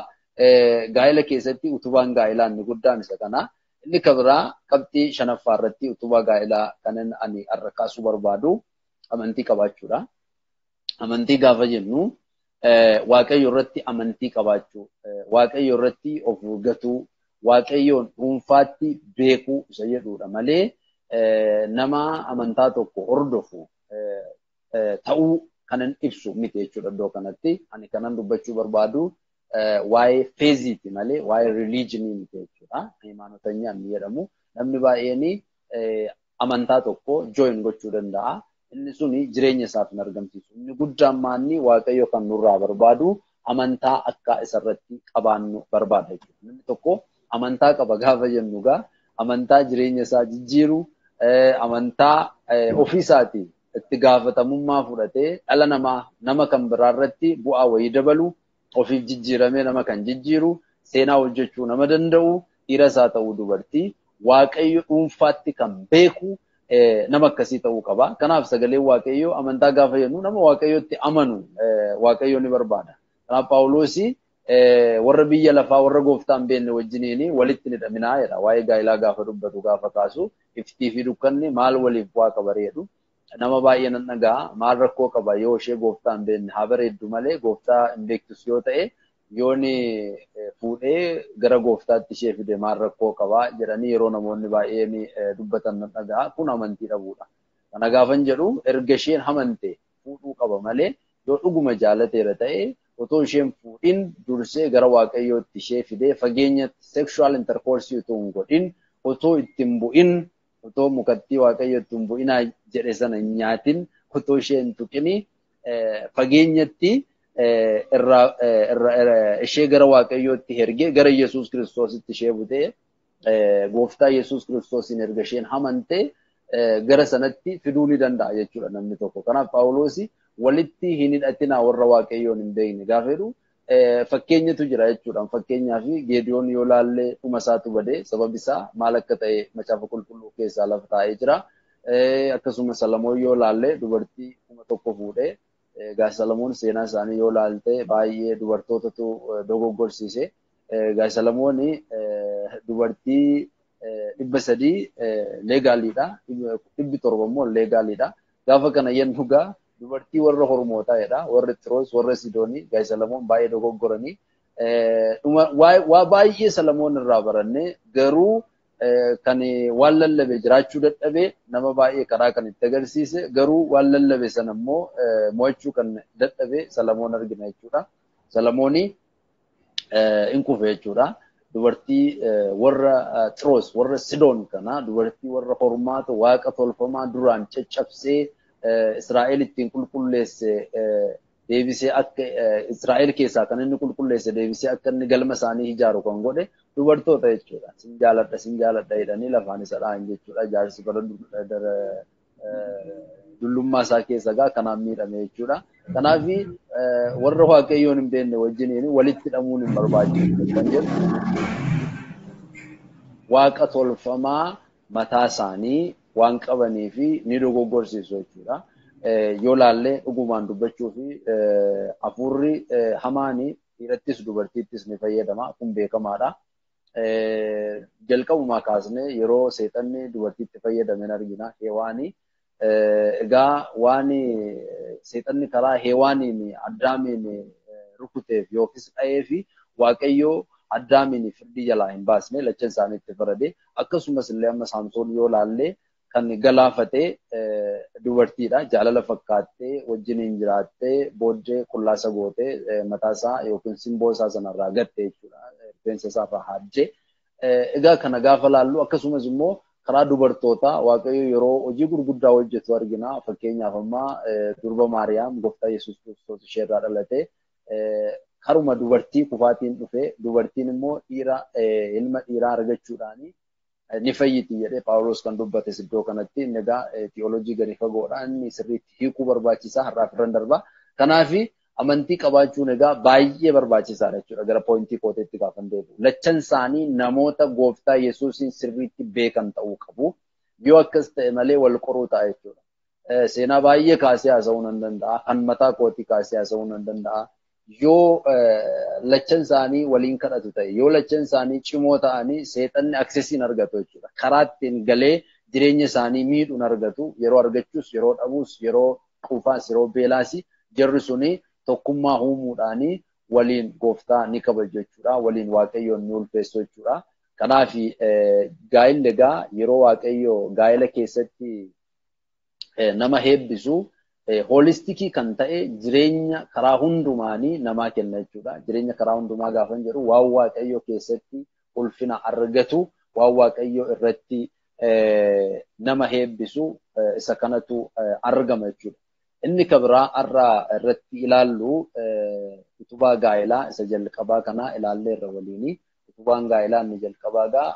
gaa'ela keessatti utubaan gaa'elaa inni guddaan isa kana. Inni kan biraa qabxii shanaffaa irratti utubaa gaa'elaa kan ani har'a kaasuu barbaadu amantii qabaachuudha. Amantii gaafa jennu Waaqayyo irratti amantii qabaachuu, Waaqayyo irratti of gatuu, Waaqayyoon dhuunfaatti beekuu isa jedhudha malee nama amantaa tokko hordofu ta'uu kanan ibsu miti jechuudha iddoo kanatti. Ani kanan dubbachuu barbaadu waa'ee faithiiti malee waa'ee religionii miti jechuudha. Hayimaanotanya inni jedhamu namni baay'een amantaa tokko join gochuu danda'a. Inni suni jireenya isaaf hin argamsiisu. Inni guddaan maanni Waaqayyo kan nurraa barbaadu amantaa akka isarratti qabaannu barbaada jechuudha. Namni tokko amantaa qaba gaafa jennu gaa amantaa jireenya isaa jijjiiru, amantaa ofiisaatii itti gaafatamummaa fudhatee dhala namaa nama kan biraarratti bu'aa wayii dabalu, ofiif jijjiiramee nama kan jijjiiru, seenaa hojjechuu nama danda'u, dhiira isaa ta'uu dubartii, Waaqayyo dhuunfaatti kan beeku nama akkasii ta'uu qaba. Kanaaf sagaleen Waaqayyoo amantaa gaafa jennu nama Waaqayyootti amanu Waaqayyo ni barbaada. Kanaaf Phaawulos warra biyya lafaa warra gooftaa hin beekne wajjiniin walitti ni hidhaminaa jedha. Waa'ee gaa'ilaa gaafa dubbatu gaafa kaasu iftii fi dukkanni maal waliif bu'aa qaba jedhu. Nama baay'ee nan dhaga'a maal rakkoo qaba yoo ishee gooftaa hin beekne haa bareeddu malee gooftaa hin beektus yoo ta'e yooni fuudhee gara gooftaatti ishee fide maal rakkoo qaba jedhanii yeroo namoonni baay'een dubbatan nan dhaga'a. Kun amantii dhabuudha. Kana gaafan jedhu erga isheen amante fuudhuu qaba malee yoo dhuguma jaalateera ta'e otoo isheen fuudhin dursee gara Waaqayyootti ishee fidee fageenyatti sexual intercourse utuu hin godhin otoo itti hin bu'in otoo mukattii Waaqayyootti hin bu'inaa jedhe sana hin nyaatin otoo ishee hin tuqini fageenyatti irraa ishee gara Waaqayyootti ergee gara Yesuus Kiristoositti ishee butee gooftaa Yesuus Kiristoosiin erga isheen amante gara sanatti fiduu ni danda'a jechuudha namni tokko. Kanaaf Phaawulos walitti hin hidhatinaa warra Waaqayyoon hin beekne gaafa jedhu fakkeenyatu jira jechuudha. Fakkeenyaaf Geediyoon yoo laallee dhuma isaatu badee sababni isaa maal akka ta'e macaafa qulqulluu keessaa lafa taa'ee jira. Akkasuma Salamoon yoo laallee dubartii 1000 fuudhee egaa Salamoon seenaa isaanii yoo laalte baay'ee dubartootatu dogoggorsiise. Egaa Salamoon dubartii 300 leegaaliidha. 700 immoo leegaaliidha. Gaafa kana jennu gaa dubartii warra hormootaa jedha. Warra Xiroos, warra Sidoonii egaa Salamoon baay'ee dogoggoranii. Waa baay'ee Salamoon irraa baranne garuu kan waan lallabe jiraachuu dadhabe nama baay'ee karaa kan itti agarsiise garuu waan lallabe sana immoo mo'achuu kan dadhabe Salamoon argina jechuudha. Salamooni in kufe jechuudha. Dubartii warra Xiroos, warra Sidoon kana dubartii warra hormaata waaqa tolfamaa duraan caccabsee Israa'el ittiin qulqulleesse deebisee akka Israa'el keessaa kan inni qulqulleesse deebisee akka inni galma isaanii ijaaru kan godhe dubartoota jechuudha. Sin jaaladha, sin jaaladha jedhanii lafaan isa dha'an jechuudha. Jaarsi bara dullummaa isaa keessa gaa kanaan miidhame jechuudha. Kanaaf warra Waaqayyoon hin beekne wajjiniin walitti hidhamuun hin barbaachisu kan jedhu. Waaqa tolfamaa mataa isaanii waan qabanii fi ni dogoggorsiisu jechuudha. Yoo laallee dhugumaan dubbachuu fi hafuurri hamaani dhiirattis dubartiittis ni fayyadama. Kun beekamaadha. Jalqabumaa kaasnee yeroo seexanni dubartiitti fayyadame argina. Hewaanii egaa waan seexanni karaa Hewaaniin Addaamiin rukuteef yookiis dha'ee fi Waaqayyoo Addaamiin firdii jalaa hin baasne lachan isaanii itti farade. Akkasumas illee amma Saamsoon yoo laallee kan galaafate dubartiidha. Jaalala fakkaattee wajjiniin jiraattee booddee qullaasa gootee mataa isaa yookiin simboo isaa sanarraa gatte jechuudha. Rifeensa isaarraa haajjee. Egaa kana gaafa laallu akkasumas immoo karaa dubartootaa Waaqayyo yeroo hojii gurguddaa hojjetu argina. Fakkeenyaaf amma durba Maariyaam gooftaa Yesuus Kiristoos isheerraa dhalate karuma dubartii kufaatiin dhufe dubartiin immoo dhiira ilma dhiiraa argachuudhaani ni fayyiti jedhee Phaawulos kan dubbates iddoo kanatti. Inni egaa tiyoolojii gadi fagoodha. Inni sirriitti hiikuu barbaachisaa har'aaf irra darba. Kanaaf amantii qabaachuun egaa baay'ee barbaachisaadha jechuudha. Gara poointii kooteetti gaafa deebi'u. Lachan isaanii namoota gooftaa Yesuusiin sirriitti beekan ta'uu qabu. Yoo akkas ta'e malee wal qoruu ta'a jechuudha. Seenaa baay'ee kaasee haasa'uu nan danda'a. Kan mataa kootii kaasee haasa'uu nan danda'a. Yoo lachan isaanii waliin kadhatu ta'e, yoo lachan isaanii cimoo ta'anii seexanni aksesiin argatu jechuudha. Karaa ittiin galee jireenya isaanii miidhuun argatu. Yeroo argachuus, yeroo dhabuus, yeroo quufaas, yeroo beelaas jarri suni tokkummaa uumuudhaanii waliin gooftaa ni kabaju jechuudha. Waliin Waaqayyoon ni ulfeessu jechuudha. Kanaaf gaa'illi egaa yeroo Waaqayyo gaa'ila keessatti nama eebbisu Hoolistikii kan ta'e jireenya karaa hundumaanii namaa kenna jechuudha. Jireenya karaa hundumaa gaafa jedhu waan Waaqayyoo keessatti ulfina argatu, waan Waaqayyoo irratti nama eebbisu isa kanatu argama jechuudha. Inni kabiraa har'a irratti ilaallu utubaa gaa'elaa isa jalqabaa kana ilaalleerra waliini. Utubaan gaa'elaa inni jalqabaa gaa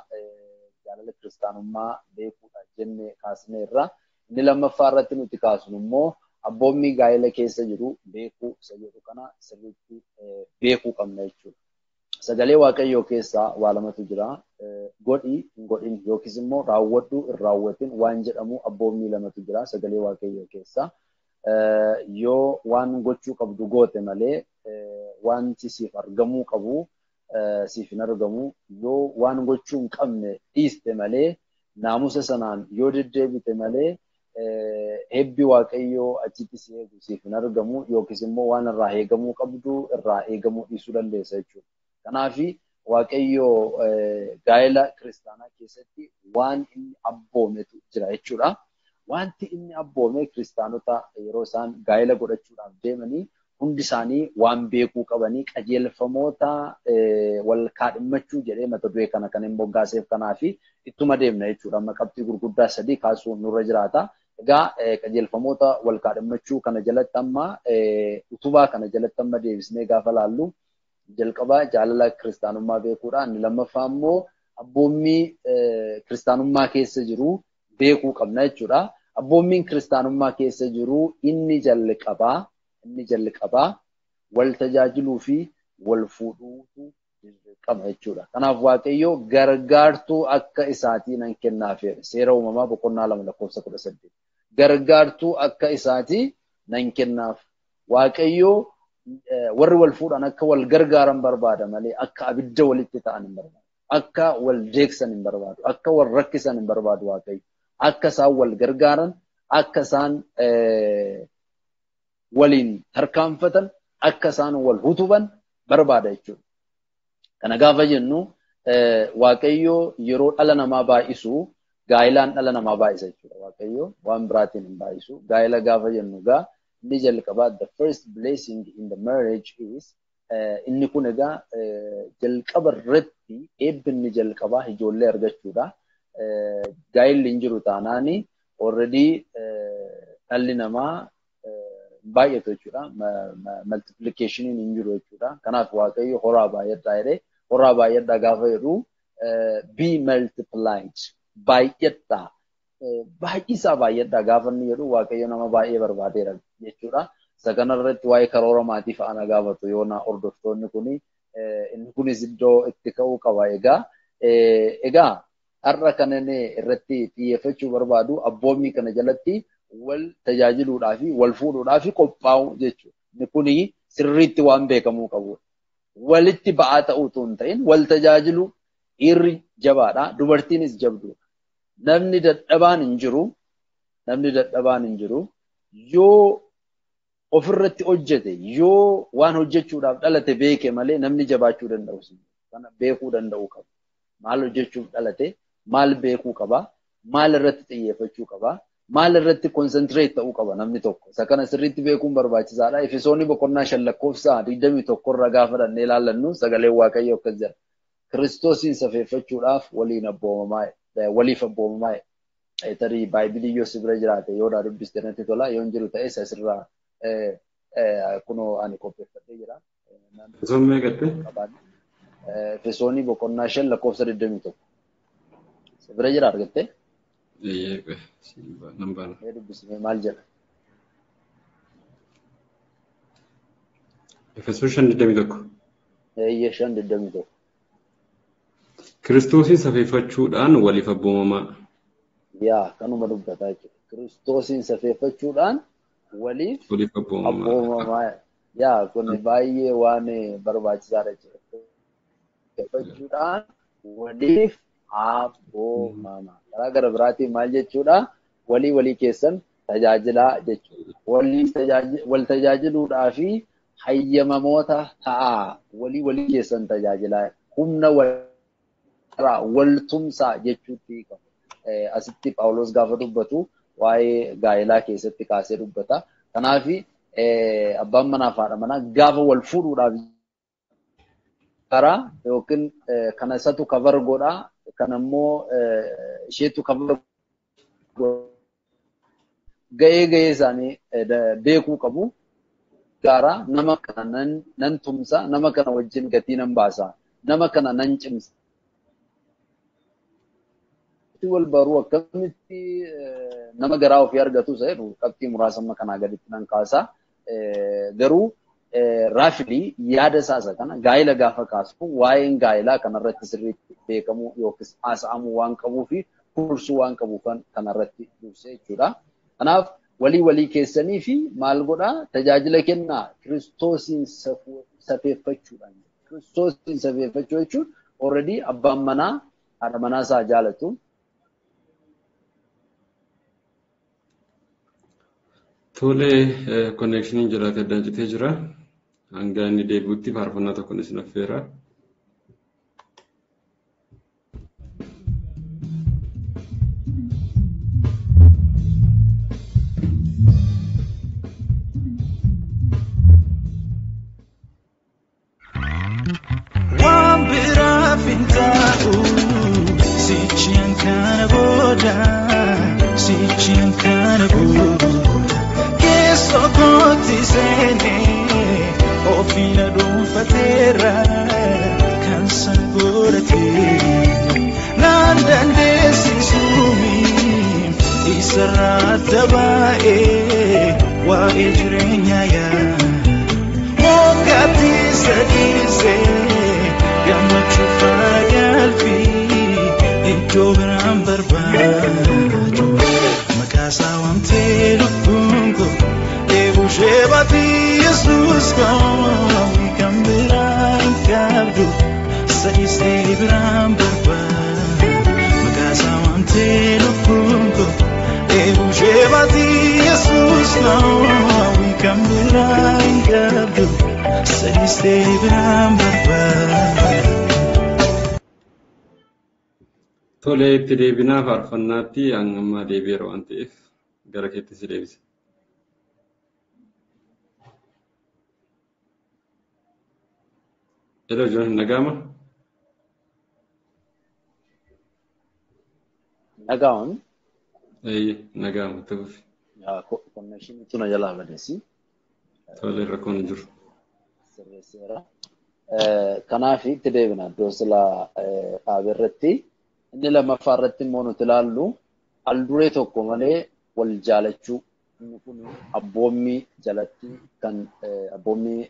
jaalala kiristaanummaa beekuudha jennee kaasneerra. Inni lammaffaa irratti nuti kaasnu immoo abboommii gaa'ela keessa jiru beekuu isa jedhu kana sirriitti beekuu qabna jechuudha. Sagalee Waaqayyoo keessaa waa lamatu jira. Godhi hin godhin yookiis immoo raawwadhu hin raawwatin waan jedhamu abboommii lamatu jira sagalee Waaqayyoo keessaa. Yoo waan gochuu qabdu goote malee wanti siif argamuu qabu siif hin argamu. Yoo waan gochuu hin qabne dhiiste malee naamusa sanaan yoo deddeebite malee eebbi Waaqayyoo achitti si eegu siif hin argamu yookiis immoo waan irraa eegamuu qabdu irraa eegamuu dhiisuu dandeessa jechuudha. Kanaaf Waaqayyoo gaa'ela kiristaanaa keessatti waan inni abboometu jira jechuudha. Wanti inni abboome kiristaanota yeroo isaan gaa'ela godhachuudhaaf deemanii hundi isaanii waan beekuu qabanii qajeelfamoota wal kaadhimmachuu jedhee mata duree kana kan hin moggaaseef kanaafi ittuma deemna jechuudha. Amma qabxii gurguddaa sadii kaasuun nurra jiraata. Egaa qajeelfamoota wal kaadhimmachuu kana jalatti amma utubaa kana jalatti amma deebisnee gaafa laallu jalqabaa jaalala kiristaanummaa beekuudha. Inni lammaffaa immoo abboommii kiristaanummaa keessa jiru beekuu qabna jechuudha. Abboommiin kiristaanummaa keessa jiru inni jalqabaa wal tajaajiluu fi wal fuudhuutu dirqama jechuudha. Kanaaf Waaqayyo gargaartuu akka isaatii nan kennaafeera. Seera uumamaa boqonnaa 2 lakkoofsa 18. Gargaartuu akka isaatii nan kennaaf. Waaqayyo warri wal fuudhan akka wal gargaaran barbaada malee akka abidda walitti ta'an hin barbaadu. Akka wal jeeqsan hin barbaadu. Akka wal rakkisan hin barbaadu Waaqayyo. Akka isaan wal gargaaran, akka isaan waliin tarkaanfatan, akka isaan wal hutuban barbaada jechuudha. Kana gaafa jennu Waaqayyo yeroo dhala namaa baay'isu gaa'ilaan dhala namaa baay'isa jechuudha. Waaqayyo waan biraatiin hin baay'isu. Gaa'ela gaafa jennu gaa inni jalqabaa the first blessing in the marriage is inni kun egaa jalqaba irratti eebbi inni jalqabaa ijoollee argachuudha. Gaa'elli hin jiru taanaani already dhalli namaa baay'atu jechuudha. Multiplicationin hin jiru jechuudha. Kanaaf Waaqayyo horaa baay'adhaa jedhee horaa baay'adhaa gaafa jedhu be multiplied baay'adhaa baay'isaa baay'adhaa gaafa inni jedhu Waaqayyo nama baay'ee barbaadeera jechuudha. Isa kanarratti waa'ee karoora maatii fa'aa gaafatu yoona hordoftoonni kuni inni kunis iddoo itti ka'uu qaba. Egaa har'a kan inni irratti xiyyeeffachuu barbaadu abboommii kana jalatti wal tajaajiluudhaa fi wal fuudhuudhaa fi qophaa'uu jechuudha. Inni kuni sirriitti waan beekamuu qabudha. Walitti ba'aa ta'uu utuu hin ta'in wal tajaajilu dhiirri jabaadha, dubartiinis jabduudha. Namni dadhabaan hin jiru, namni dadhabaan hin jiru yoo ofirratti hojjete, yoo waan hojjechuudhaaf dhalate beeke malee namni jabaachuu danda'u. Kana beekuu danda'uu qaba. Maal hojjechuuf dhalate, maal beekuu qaba, maal irratti xiyyeeffachuu qaba, maal irratti konsentireet ta'uu qaba namni tokko. Isa kana sirriitti beekuun barbaachisaadha. Efesoonni boqonnaa 5 lakkoofsa 21 irra gaafa dhannee ilaallannu sagaleen Waaqayyoo akkas jedha. Kiristoosiin safeeffachuudhaaf waliin abboomamaa waliif abboomamaa. Tarii baay'ibilii yoo si bira jiraate yoo daa dubbiste natti tola, yoo hin jiru ta'e isa sirraa kunoo ani qopheeffadhee jira. Efesoon meeqatti? Efesoonni boqonnaa 5 lakkoofsa 21. Si bira jira argattee? Eeyyee, dubbisnee maal jedha? Efesoon 5:21. Eeyyee 5:21. Kiristoosiin safeeffachuudhaan waliif abboomamaa. Yaa kanuma dubbataa jechuudha. Kiristoosiin safeeffachuudhaan waliif abboomamaa. Yaa kun baay'ee waan barbaachisaadha jechuudha. Safeeffachuudhaan waliif abboomamaa. Karaa gara biraatiin maal jechuudha? Walii walii keessan tajaajilaa jechuudha. Wal tajaajiluudhaa fi hayyamamoota ta'aa. Walii walii keessan tajaajilaa. Humna wal tumsaa jechuutti hiikamu. Asitti Phaawulos gaafa dubbatu waa'ee gaa'elaa keessatti kaasee dubbata. Kanaaf abbaan manaa fi haadha manaa gaafa wal fuudhuudhaaf karaa yookiin kana isatu cover godhaa kan immoo isheetu cover ga'ee ga'ee isaanii beekuu qabu. Gaara nama kana nan tumsa, nama kana wajjin gatii nan baasa, nama kana nan cimsa. Wal baruu akkamitti nama garaa ofii argatu isa jedhu qabxii muraasa amma kanaa gaditti nan kaasa. Garuu raafilii yaada isaa isa kana gaa'ila gaafa kaasu waa'een gaa'ilaa kanarratti sirriitti beekamuu yookiis haasa'amuu waan qabuu fi kursuu waan qabu kanarratti dursee jechuudha. Kanaaf walii walii keessanii fi maal godhaa tajaajila kennaa Kiristoosiin safeeffachuudhaan. Kiristoosiin safeeffachuu jechuun already abbaan manaa haadha manaa isaa jaalatu. Tole konneekshiniin jiraate addaan citee jira. Hanga inni deebi'utti faarfannaa tokkoon isin affeera. Waan biraaf hin taa'u sichiin kana booda sichiin kana booda keessoo kootti seenee ofiina dhuunfateera kan sana godhatee naan dandeessisuumi isarraa adda baa'ee waa'ee jireenyaa yaa. Moggaatti sadise gammachuu faana galfii iddoo biraan barbaadu. Maqaa isaa waamtee lubbuun koo dheebuu ishee baati Yesuus koo kan biraa hin qabdu sadisee biraan barbaadu. Maqaa isaa waamtee lubbuun koo dheebuu ishee baati Yesuus koo kan biraa hin qabdu sadisee biraan barbaadu. Tole itti deebinaa faarfannaatti amma deebi'eera waan ta'eef gara keetti si deebisa. Hello Joon, nagaama? Nagaama? Eeyyee, nagaama ta'uuf. Konnekshinii tuna jalaa badesi. Tole rakkoon hin jiru. Sirreesseera. Kanaaf itti deebina iddoo silaa dhaabe irratti. Inni lammaffaa irratti immoo nuti ilaallu al duree tokko malee wal jaalachuu. Inni kun abboommii jalatti kan abboommii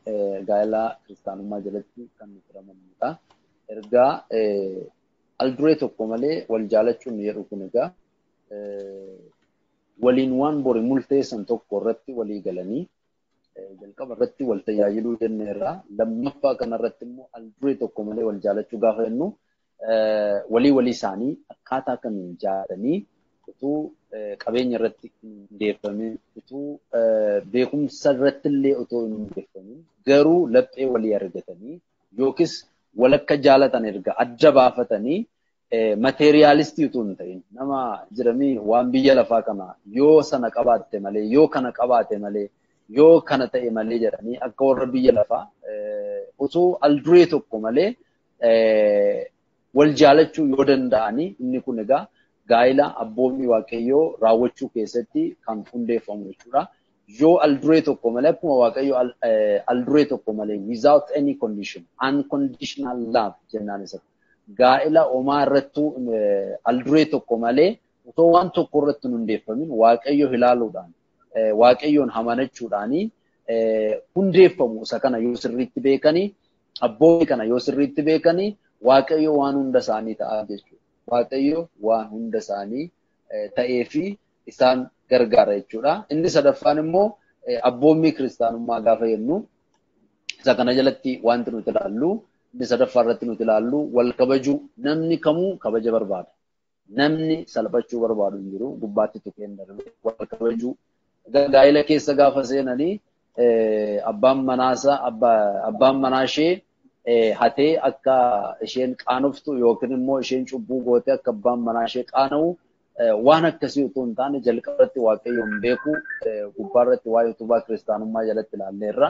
gaa'elaa kiristaanummaa jalatti kan nuti ramannudha. Ergaa al duree tokko malee wal jaalachuun jedhu kun egaa waliin waan bori murteessan tokko irratti walii galanii jalqaba irratti wal tajaajiluu jenneerra. Lammaffaa kanarratti immoo al duree tokko malee wal jaalachuu gaafa jennu walii walii isaanii akkaataa kamiin jaalatanii utuu qabeenya irratti hin hundeeffamin utuu beekumsa irratti illee utuu hin hundeeffamin garuu laphee walii argatanii yookiis walakka jaalatan erga adda baafatanii materiyaalistii utuu hin ta'in nama jiramii waan biyya lafaa kana yoo sana qabaatte malee yoo kana qabaate malee yoo kana ta'e malee jedhanii akka warra biyya lafaa utuu al duree tokko malee wal jaalachuu yoo danda'anii inni kun egaa gaa'ila abboommii Waaqayyoo raawwachuu keessatti kan hundeeffamu jechuudha. Yoo al duree tokko malee akkuma Waaqayyo al duree tokko malee without any condition unconditional love jennaan isa. Gaa'ila homaa irrattuu al duree tokko malee otoo waan tokko irratti hin hundeeffamin Waaqayyo ilaaluudhaan Waaqayyoon amanachuudhaanii hundeeffamu isa kana yoo sirriitti beekanii abboommii kana yoo sirriitti beekanii Waaqayyo waan hunda isaanii ta'a jechuudha. Waaqayyo waan hunda isaanii ta'ee fi isaan gargaara jechuudha. Inni sadaffaan immoo abboommii kiristaanummaa gaafa jennu isa kana jalatti wanti nuti ilaallu inni sadaffaa irratti nuti ilaallu wal kabajuu. Namni kamuu kabaja barbaada. Namni salphachuu barbaadu hin jiru. Gubbaatti tuqeen darbe wal kabajuu. Gaa'ila keessa gaafa seenanii abbaan manaa ishee hatee akka isheen qaanoftu yookiin immoo isheen cubbuu gootee akka abbaan manaa ishee qaana'u Waan akkasii utuu hin taane jalqabarratti Waaqayyoon beeku gubbaarratti waa'ee utubaa kiristaanummaa jalatti ilaalleerra.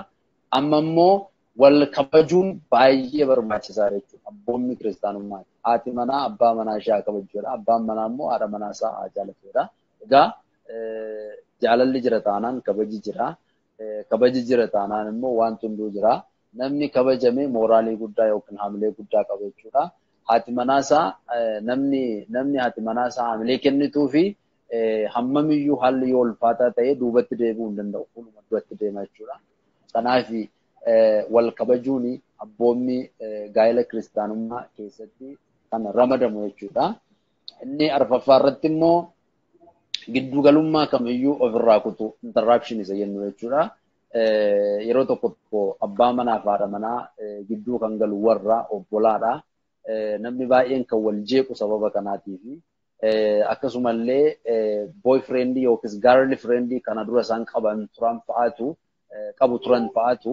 Amma immoo wal kabajuun baay'ee barbaachisaa jechuudha. Abboonni kiristaanummaati. Haati manaa abbaa manaa ishee haa kabajuudha. Abbaan manaa immoo haadha manaa isaa haa jaallatudha. Egaa jaalalli jira taanaan kabaji jira. Kabaji jira taanaan immoo wanti hunduu jira. Namni kabajame mooraalii guddaa yookiin haamilee guddaa qaba jechuudha. Haati manaa isaa namni haati manaa isaa haamilee kennituu fi hammamiyyuu haalli yoo ulfaataa ta'e duubatti deebi'uu hin danda'u. Fuuluma duratti deema jechuudha. Kanaaf wal kabajuun abboommi gaa'ela kiristaanummaa keessatti kan ramadamu jechuudha. Inni arfaffaa irratti immoo gidduugalummaa kamiyyuu ofirraa kutu interruption isa jennu jechuudha. Yeroo tokko tokko abbaa manaa fi haadha manaa gidduu kan galu warra obbolaadha. Namni baay'een kan wal jeequ sababa kanaatiifi akkasumallee boyfriendii yookiis girlfriendii kana dura isaan qaban turan fa'aatu qabu turan fa'aatu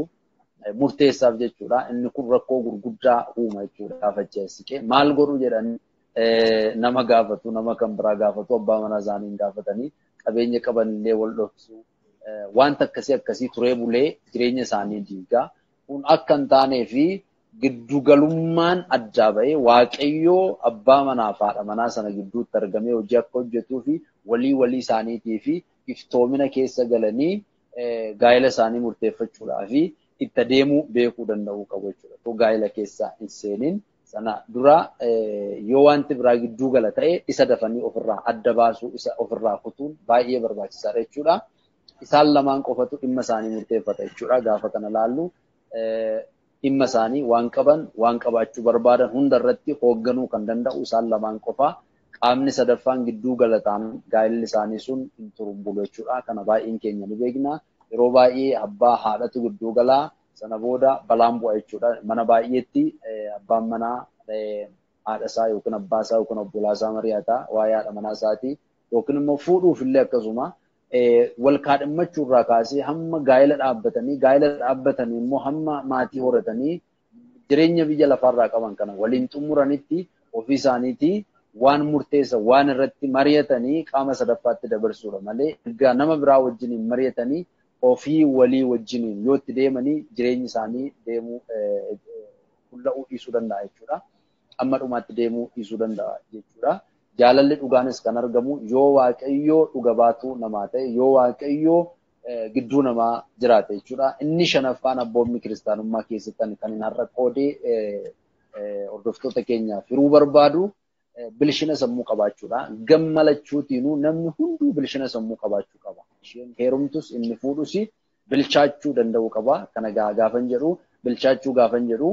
murteessaaf jechuudha. Inni kun rakkoo gurguddaa uuma jechuudha. Gaafa siqee maal godhu jedhanii nama gaafatu, nama kan biraa gaafatu, abbaa manaa isaanii hin gaafatanii qabeenya qabanillee wal dhoksu wanta akkasii akkasii turee bulee jireenya isaanii diigaa. Kun akka hin taanee fi giddugalummaan addaa ba'ee Waaqayyoo abbaa manaa fi haadha manaa sana gidduutti argamee hojii akka hojjetuu fi walii walii isaaniitii fi iftoomina keessa galanii gaa'ela isaanii murteeffachuudhaa fi itti adeemuu beekuu danda'uu qabu jechuudha. Otoo gaa'ela keessa hin seeniin sana dura yoo wanti biraa gidduu gala ta'e isa dafanii ofirraa adda baasuu isa ofirraa kutuun baay'ee barbaachisaadha jechuudha. Isaan lamaan qofatu dhimma isaanii murteeffata jechuudha. Gaafa kana laallu dhimma isaanii waan qaban waan qabaachuu barbaadan hunda irratti hoogganuu kan danda'u isaan lamaan qofa. Qaamni sadaffaan gidduu gala taanaan gaa'elli isaanii sun hin turumbulu jechuudha. Kana baay'een keenya ni beekna. Yeroo baay'ee abbaa haadhatu gidduu galaa sana booda balaan bu'a jechuudha. Mana baay'eetti abbaan manaa haadha isaa yookiin abbaa isaa yookiin obbolaa isaa mari'ata waa'ee haadha manaa isaati yookiin immoo fuudhuuf illee akkasuma wal kaadhimmachuu irraa kaasee hamma gaa'ela dhaabbatanii immoo hamma maatii horatanii jireenya biyya lafaarraa qaban kana waliin xumuranitti ofii isaaniitii waan murteessa waan irratti mari'atanii qaama sadaffaatti dabarsuudha malee ergaa nama biraa wajjiniin mari'atanii ofii walii wajjiniin yoo itti deemanii jireenyi isaanii deemuu fulla'uu dhiisuu danda'a jechuudha. Amma dhumaatti deemuu dhiisuu danda'a jechuudha. Jaalalli dhugaanis kan argamu yoo Waaqayyoo dhuga baatuu namaa ta'e yoo Waaqayyoo gidduu namaa jiraate jechuudha. Inni shanaffaan abboommi kiristaanummaa keessatti kan hin har'a qoodee hordoftoota keenyaaf hiruu barbaadu bilchina sammuu qabaachuudha. Gammalachuutiinuu namni hunduu bilchina sammuu qabaachuu qaba. Isheen heerumtus inni fuudhus bilchaachuu danda'uu qaba. Kana gaafan jedhu bilchaachuu gaafan jedhu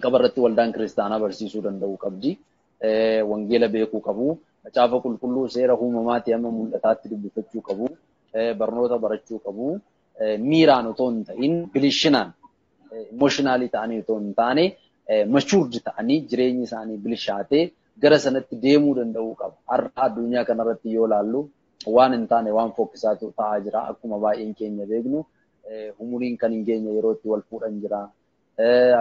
qabarratti waldaan kiristaanaa barsiisuu danda'uu qabdi. Wangeela beekuu qabu. Macaafa qulqulluu seera uumamaatii hamma mul'ataatti dubbifachuu qabu. Barnoota barachuu qabu. Miiraan otoo hin ta'in bilishinaan emotionaalii ta'anii otoo hin taane matured ta'anii jireenyi isaanii bilchaatee gara sanatti deemuu danda'uu qaba. Har'a addunyaa kanarratti yoo ilaallu waan hin taane waan fokkisaatu ta'aa jira. Akkuma baay'een keenya beeknu umuriin kan hin geenye yeroo itti wal fuudhan jira.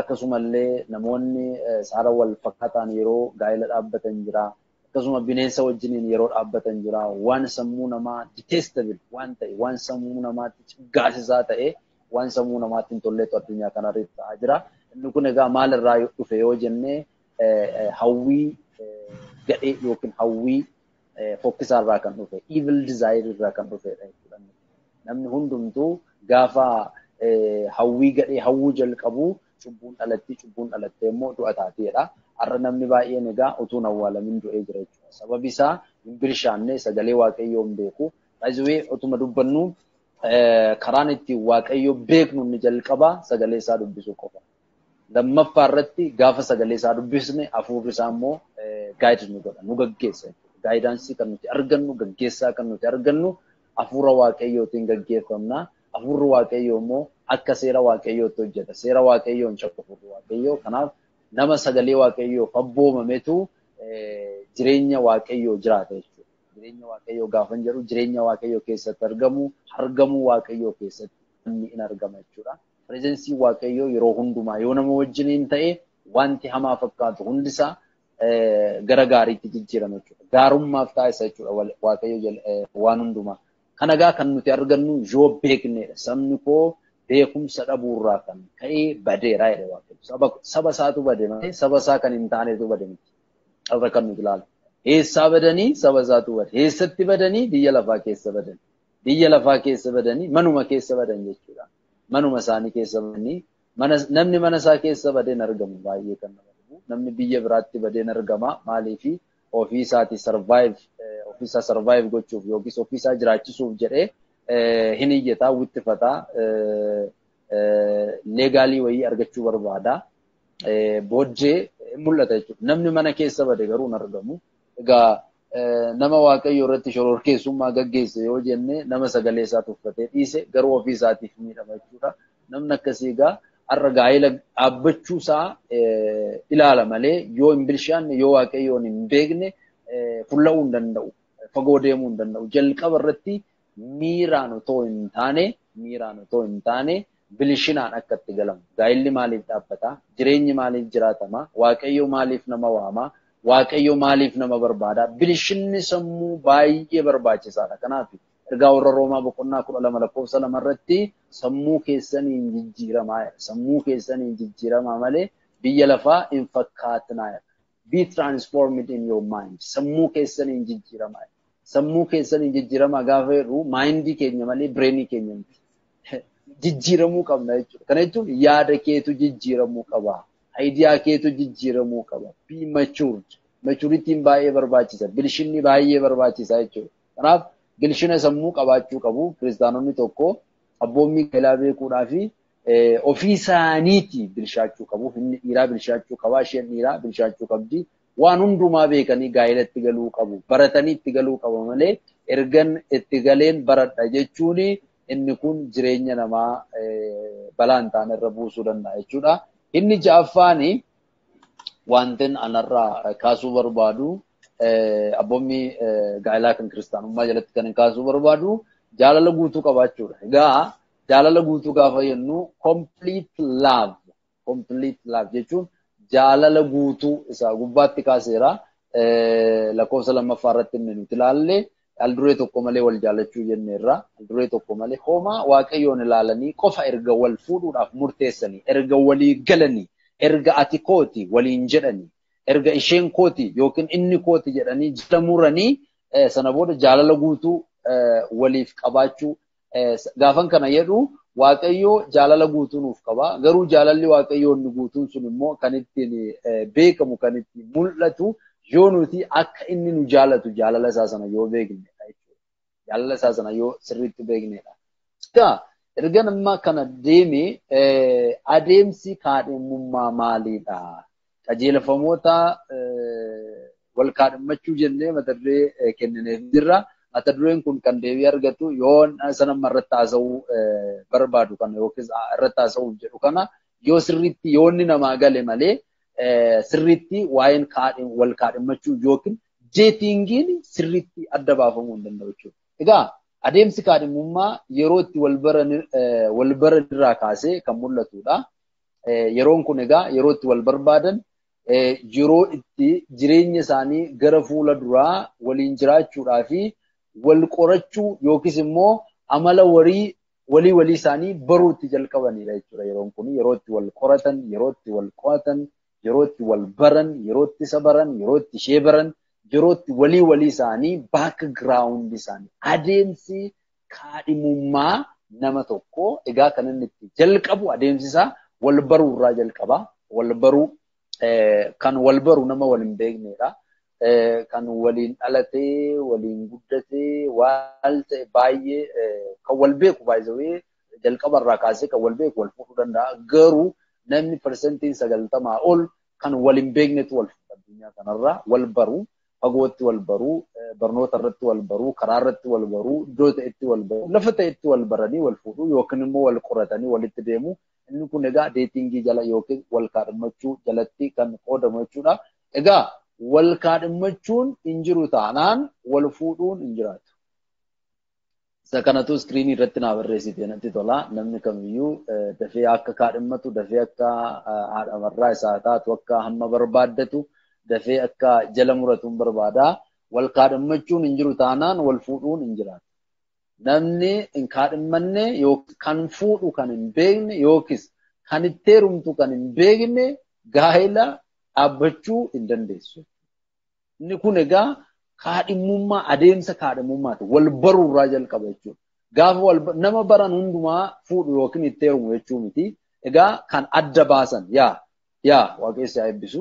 Akkasumallee namoonni saala wal fakkaataan yeroo gaa'ela dhaabbatan jira. Akkasuma bineensa wajjiniin yeroo dhaabbatan jira. Waan sammuu namaa detestable waan ta'e, waan sammuu namaatti gaasisaa ta'e, waan sammuu namaatti hin tolleetu addunyaa kanarratti ta'aa jira. Inni kun egaa maalirraa dhufe yoo jennee hawwii gadhee yookiin hawwii fokkisaarraa kan dhufe, evil desire irraa kan dhufedha jechuudha. Namni hundumtuu gaafa hawwii gadhee hawwuu jalqabu cubbuun dhalatti, cubbuun dhalattee immoo du'a taateedha. Har'a namni baay'een egaa utuu hin awwaalamin du'ee jira jechuudha. Sababi isaa hin bilchaanne sagalee Waaqayyoo hin beeku. Baay'ee utuma dubbannu karaan ittiin Waaqayyoo beeknu inni jalqaba sagalee isaa dubbisuu qofa. Lammaffaa irratti gaafa sagalee isaa dubbisne hafuurri isaa immoo gaayid nu godha, nu gaggeessa. Gaayidaansii kan nuti argannu, gaggeessaa kan nuti argannu hafuura Waaqayyootiin gaggeeffamna. Hafuurri Waaqayyoo immoo akka seera Waaqayyootti hojjeta. Seera Waaqayyoo hin cabsu hafuurri Waaqayyoo. Kanaaf nama sagalee Waaqayyoof abboomametu jireenya Waaqayyoo jiraata jechuudha. Jireenya Waaqayyoo gaafan jedhu jireenya Waaqayyoo keessatti argamu, argamuu Waaqayyoo keessatti namni in argama jechuudha. Pireezensii Waaqayyoo yeroo hundumaa yoo nama wajjiniin ta'e wanti hamaa fakkaatu hundisaa gara gaariitti jijjiirama jechuudha. Gaarummaaf taasisa jechuudha Waaqayyo waan hundumaa. Kana egaa kan nuti argannu yoo beeknedha. Sabni koo beekumsa dhabuurraa kan ka'ee badeera jedhe Waaqayyo. Saba isaatu bade malee saba isaa kan hin taanetu bade miti. Irra kan nuti ilaalu. Eessaa badanii saba isaatu bade. Eessatti badanii biyya lafaa keessa badan. Biyya lafaa keessa badanii manuma keessa badan jechuudha. Manuma isaanii keessa badanii namni mana isaa keessa badeen argamu baay'ee kan nama dhibu. Namni biyya biraatti badeen argama. Maaliifi ofii isaatii survive ofii isaa survive gochuuf yookiis ofii isaa jiraachisuuf jedhee hin iyyataa, wittifataa, leegaalii wayii argachuu barbaada. Booddee mul'ata jechuudha. Namni mana keessa bade garuu hin argamu. Egaa nama Waaqayyo irratti shororkeessummaa gaggeesse yoo jenne nama sagalee isaa tuffatee dhiise garuu ofii isaatiif miidhama jechuudha. Namni akkasii egaa har'a gaa'ela dhaabbachuu isaa ilaala malee yoo hin bilchaanne yoo Waaqayyoon hin beekne fulla'uu hin danda'u. Fagoo deemuu hin danda'u. Jalqaba irratti miiraan otoo hin taane bilishinaan akka itti galamu. Gaa'elli maaliif dhaabbata? Jireenyi maaliif jiraatama? Waaqayyo maaliif nama waama? Waaqayyo maaliif nama barbaada? Bilishinni sammuu baay'ee barbaachisaadha. Kanaaf ergaa warra Roomaa boqonnaa 12 lakkoofsa 2 irratti sammuu keessaniin jijjiiramaa jedha. Sammuu keessaniin jijjiiramaa malee biyya lafaa hin fakkaatinaa jedha. Be transformed in your mind. Sammuu keessaniin jijjiiramaa jedha. Sammuu keessaniin jijjiiramaa gaafa jedhu maayindii keenya malee bireenii keenya miti. Jijjiiramuu qabna jechuudha. Kana jechuun yaada keetu jijjiiramuu qaba. Ayidiyaa keetu jijjiiramuu qaba. Be matured. Maturitiin baay'ee barbaachisa. Bilishinni baay'ee barbaachisa jechuudha. Kanaaf bilishina sammuu qabaachuu qabu. Kiristaanonni tokko abboommii gaa'elaa beekuudhaa fi ofii isaaniitii bilchaachuu qabu. Inni dhiiraa bilchaachuu qaba. Isheen dhiiraa bilchaachuu qabdi. Waan hundumaa beekanii gaa'elatti galuu qabu. Baratanii itti galuu qaba malee ergan itti galeen baradha jechuun inni kun jireenya namaa balaa hin taane irra buusuu danda'a jechuudha. Inni ja'affaani wantin anarraa kaasuu barbaadu abboommii gaa'elaa kan kiristaanummaa jalatti kan kaasuu barbaadu jaalala guutuu qabaachuudha. Egaa jaalala guutuu gaafa jennu complete love jechuun jaalala guutuu isaa gubbaatti kaaseera. Lakkoofsa lammaffaa irratti inni nuti ilaalle alduree tokko malee wal jaalachuu jenneerra. Alduree tokko malee homaa Waaqayyoon ilaalanii qofa erga wal fuudhuudhaaf murteessanii, erga walii galanii, erga ati kooti waliin jedhanii, erga isheen kooti yookiin inni kooti jedhanii jala muranii sana booda jaalala guutuu waliif qabaachuu. Gaafan kana jedhu Waaqayyo jaalala guutuu nuuf qaba. Garuu jaalalli Waaqayyoo inni guutuun sun immoo kan ittiin beekamu, kan ittiin mul'atu yoo nuti akka inni nu jaalatu jaalala isaa sana yoo beeknedha jechuudha. Jaalala isaa sana yoo sirriitti beeknedha. Egaa erga nama kana deeme adeemsi kaadhimummaa maalidha? Qajeelfamoota wal kaadhimmachuu jennee mata duree kennineef jirra. Mata dureen kun kan deebii argatu yoo sana irratti haasa'uu barbaadu kana yookiis irratti haasa'uuf jedhu kana yoo sirriitti yoo inni namaa gale malee sirriitti waa'een wal kaadhimmachuu yookiin jeetingiin sirriitti adda baafamuu hin danda'u jechuudha. Egaa adeemsi kaadhimummaa yeroo itti wal baran irraa kaasee kan mul'atudha. Yeroon kun egaa yeroo itti wal barbaadan yeroo itti jireenya isaanii gara fuula duraa waliin jiraachuudhaa fi wal qorachuu yookiis immoo amala walii walii isaanii baruu itti jalqabanidha jechuudha. Yeroon kun yeroo itti wal qoratan, yeroo itti wal qo'atan, yeroo itti wal baran, yeroo itti isa baran, yeroo itti ishee baran, yeroo itti walii walii isaanii background isaanii adeemsi kaadhimummaa nama tokko egaa kan inni itti jalqabu adeemsi isaa wal baruu irraa jalqaba. Wal baruu kan wal baru nama wal hin beeknedha. Kan waliin dhalatee, waliin guddatee, waal ta'e baay'ee kan wal beeku baay'ee jalqaba irraa kaasee kan wal beeku wal fuudhuu danda'a. Garuu namni 90% ol kan wal hin beeknetu wal fuudha addunyaa kanarraa. Wal baruu, fagootti wal baruu, barnoota irratti wal baruu, karaa irratti wal baruu, iddoo ta'etti wal baruu, lafa ta'etti wal baranii wal fuudhuu yookiin immoo wal qoratanii walitti deemu. Inni kun egaa deetingii jala yookiin wal kaadhimmachuu jalatti kan qoodamu jechuudha. Egaa wal kaadhimmachuun hin jiru taanaan wal fuudhuun hin jiraatu. Isa kanatu iskiriinii irratti naa barreessite natti tola. Namni kamiyyuu dafee akka kaadhimmatu, dafee akka haadha warraa isaa taatu, akka hamma barbaaddatu, Dafee akka jala muratuun barbaada. Wal kaadhimmachuun hin jiru taanaan wal fuudhuun hin jiraatu. Namni hin kaadhimmanne kan fuudhu kan hin beekne yookiis kan itti heerumtu kan hin beekne gaa'ela dhaabbachuu hin dandeessu. Inni kun egaa kaadhimmummaa adeemsa kaadhimmummaati. Wal baruurraa jalqaba jechuudha. Gaafa nama baran hundumaa fuudhu yookiin itti heerumu jechuu miti. Egaa kan adda baasan yaa waaqessi haa eebbisu.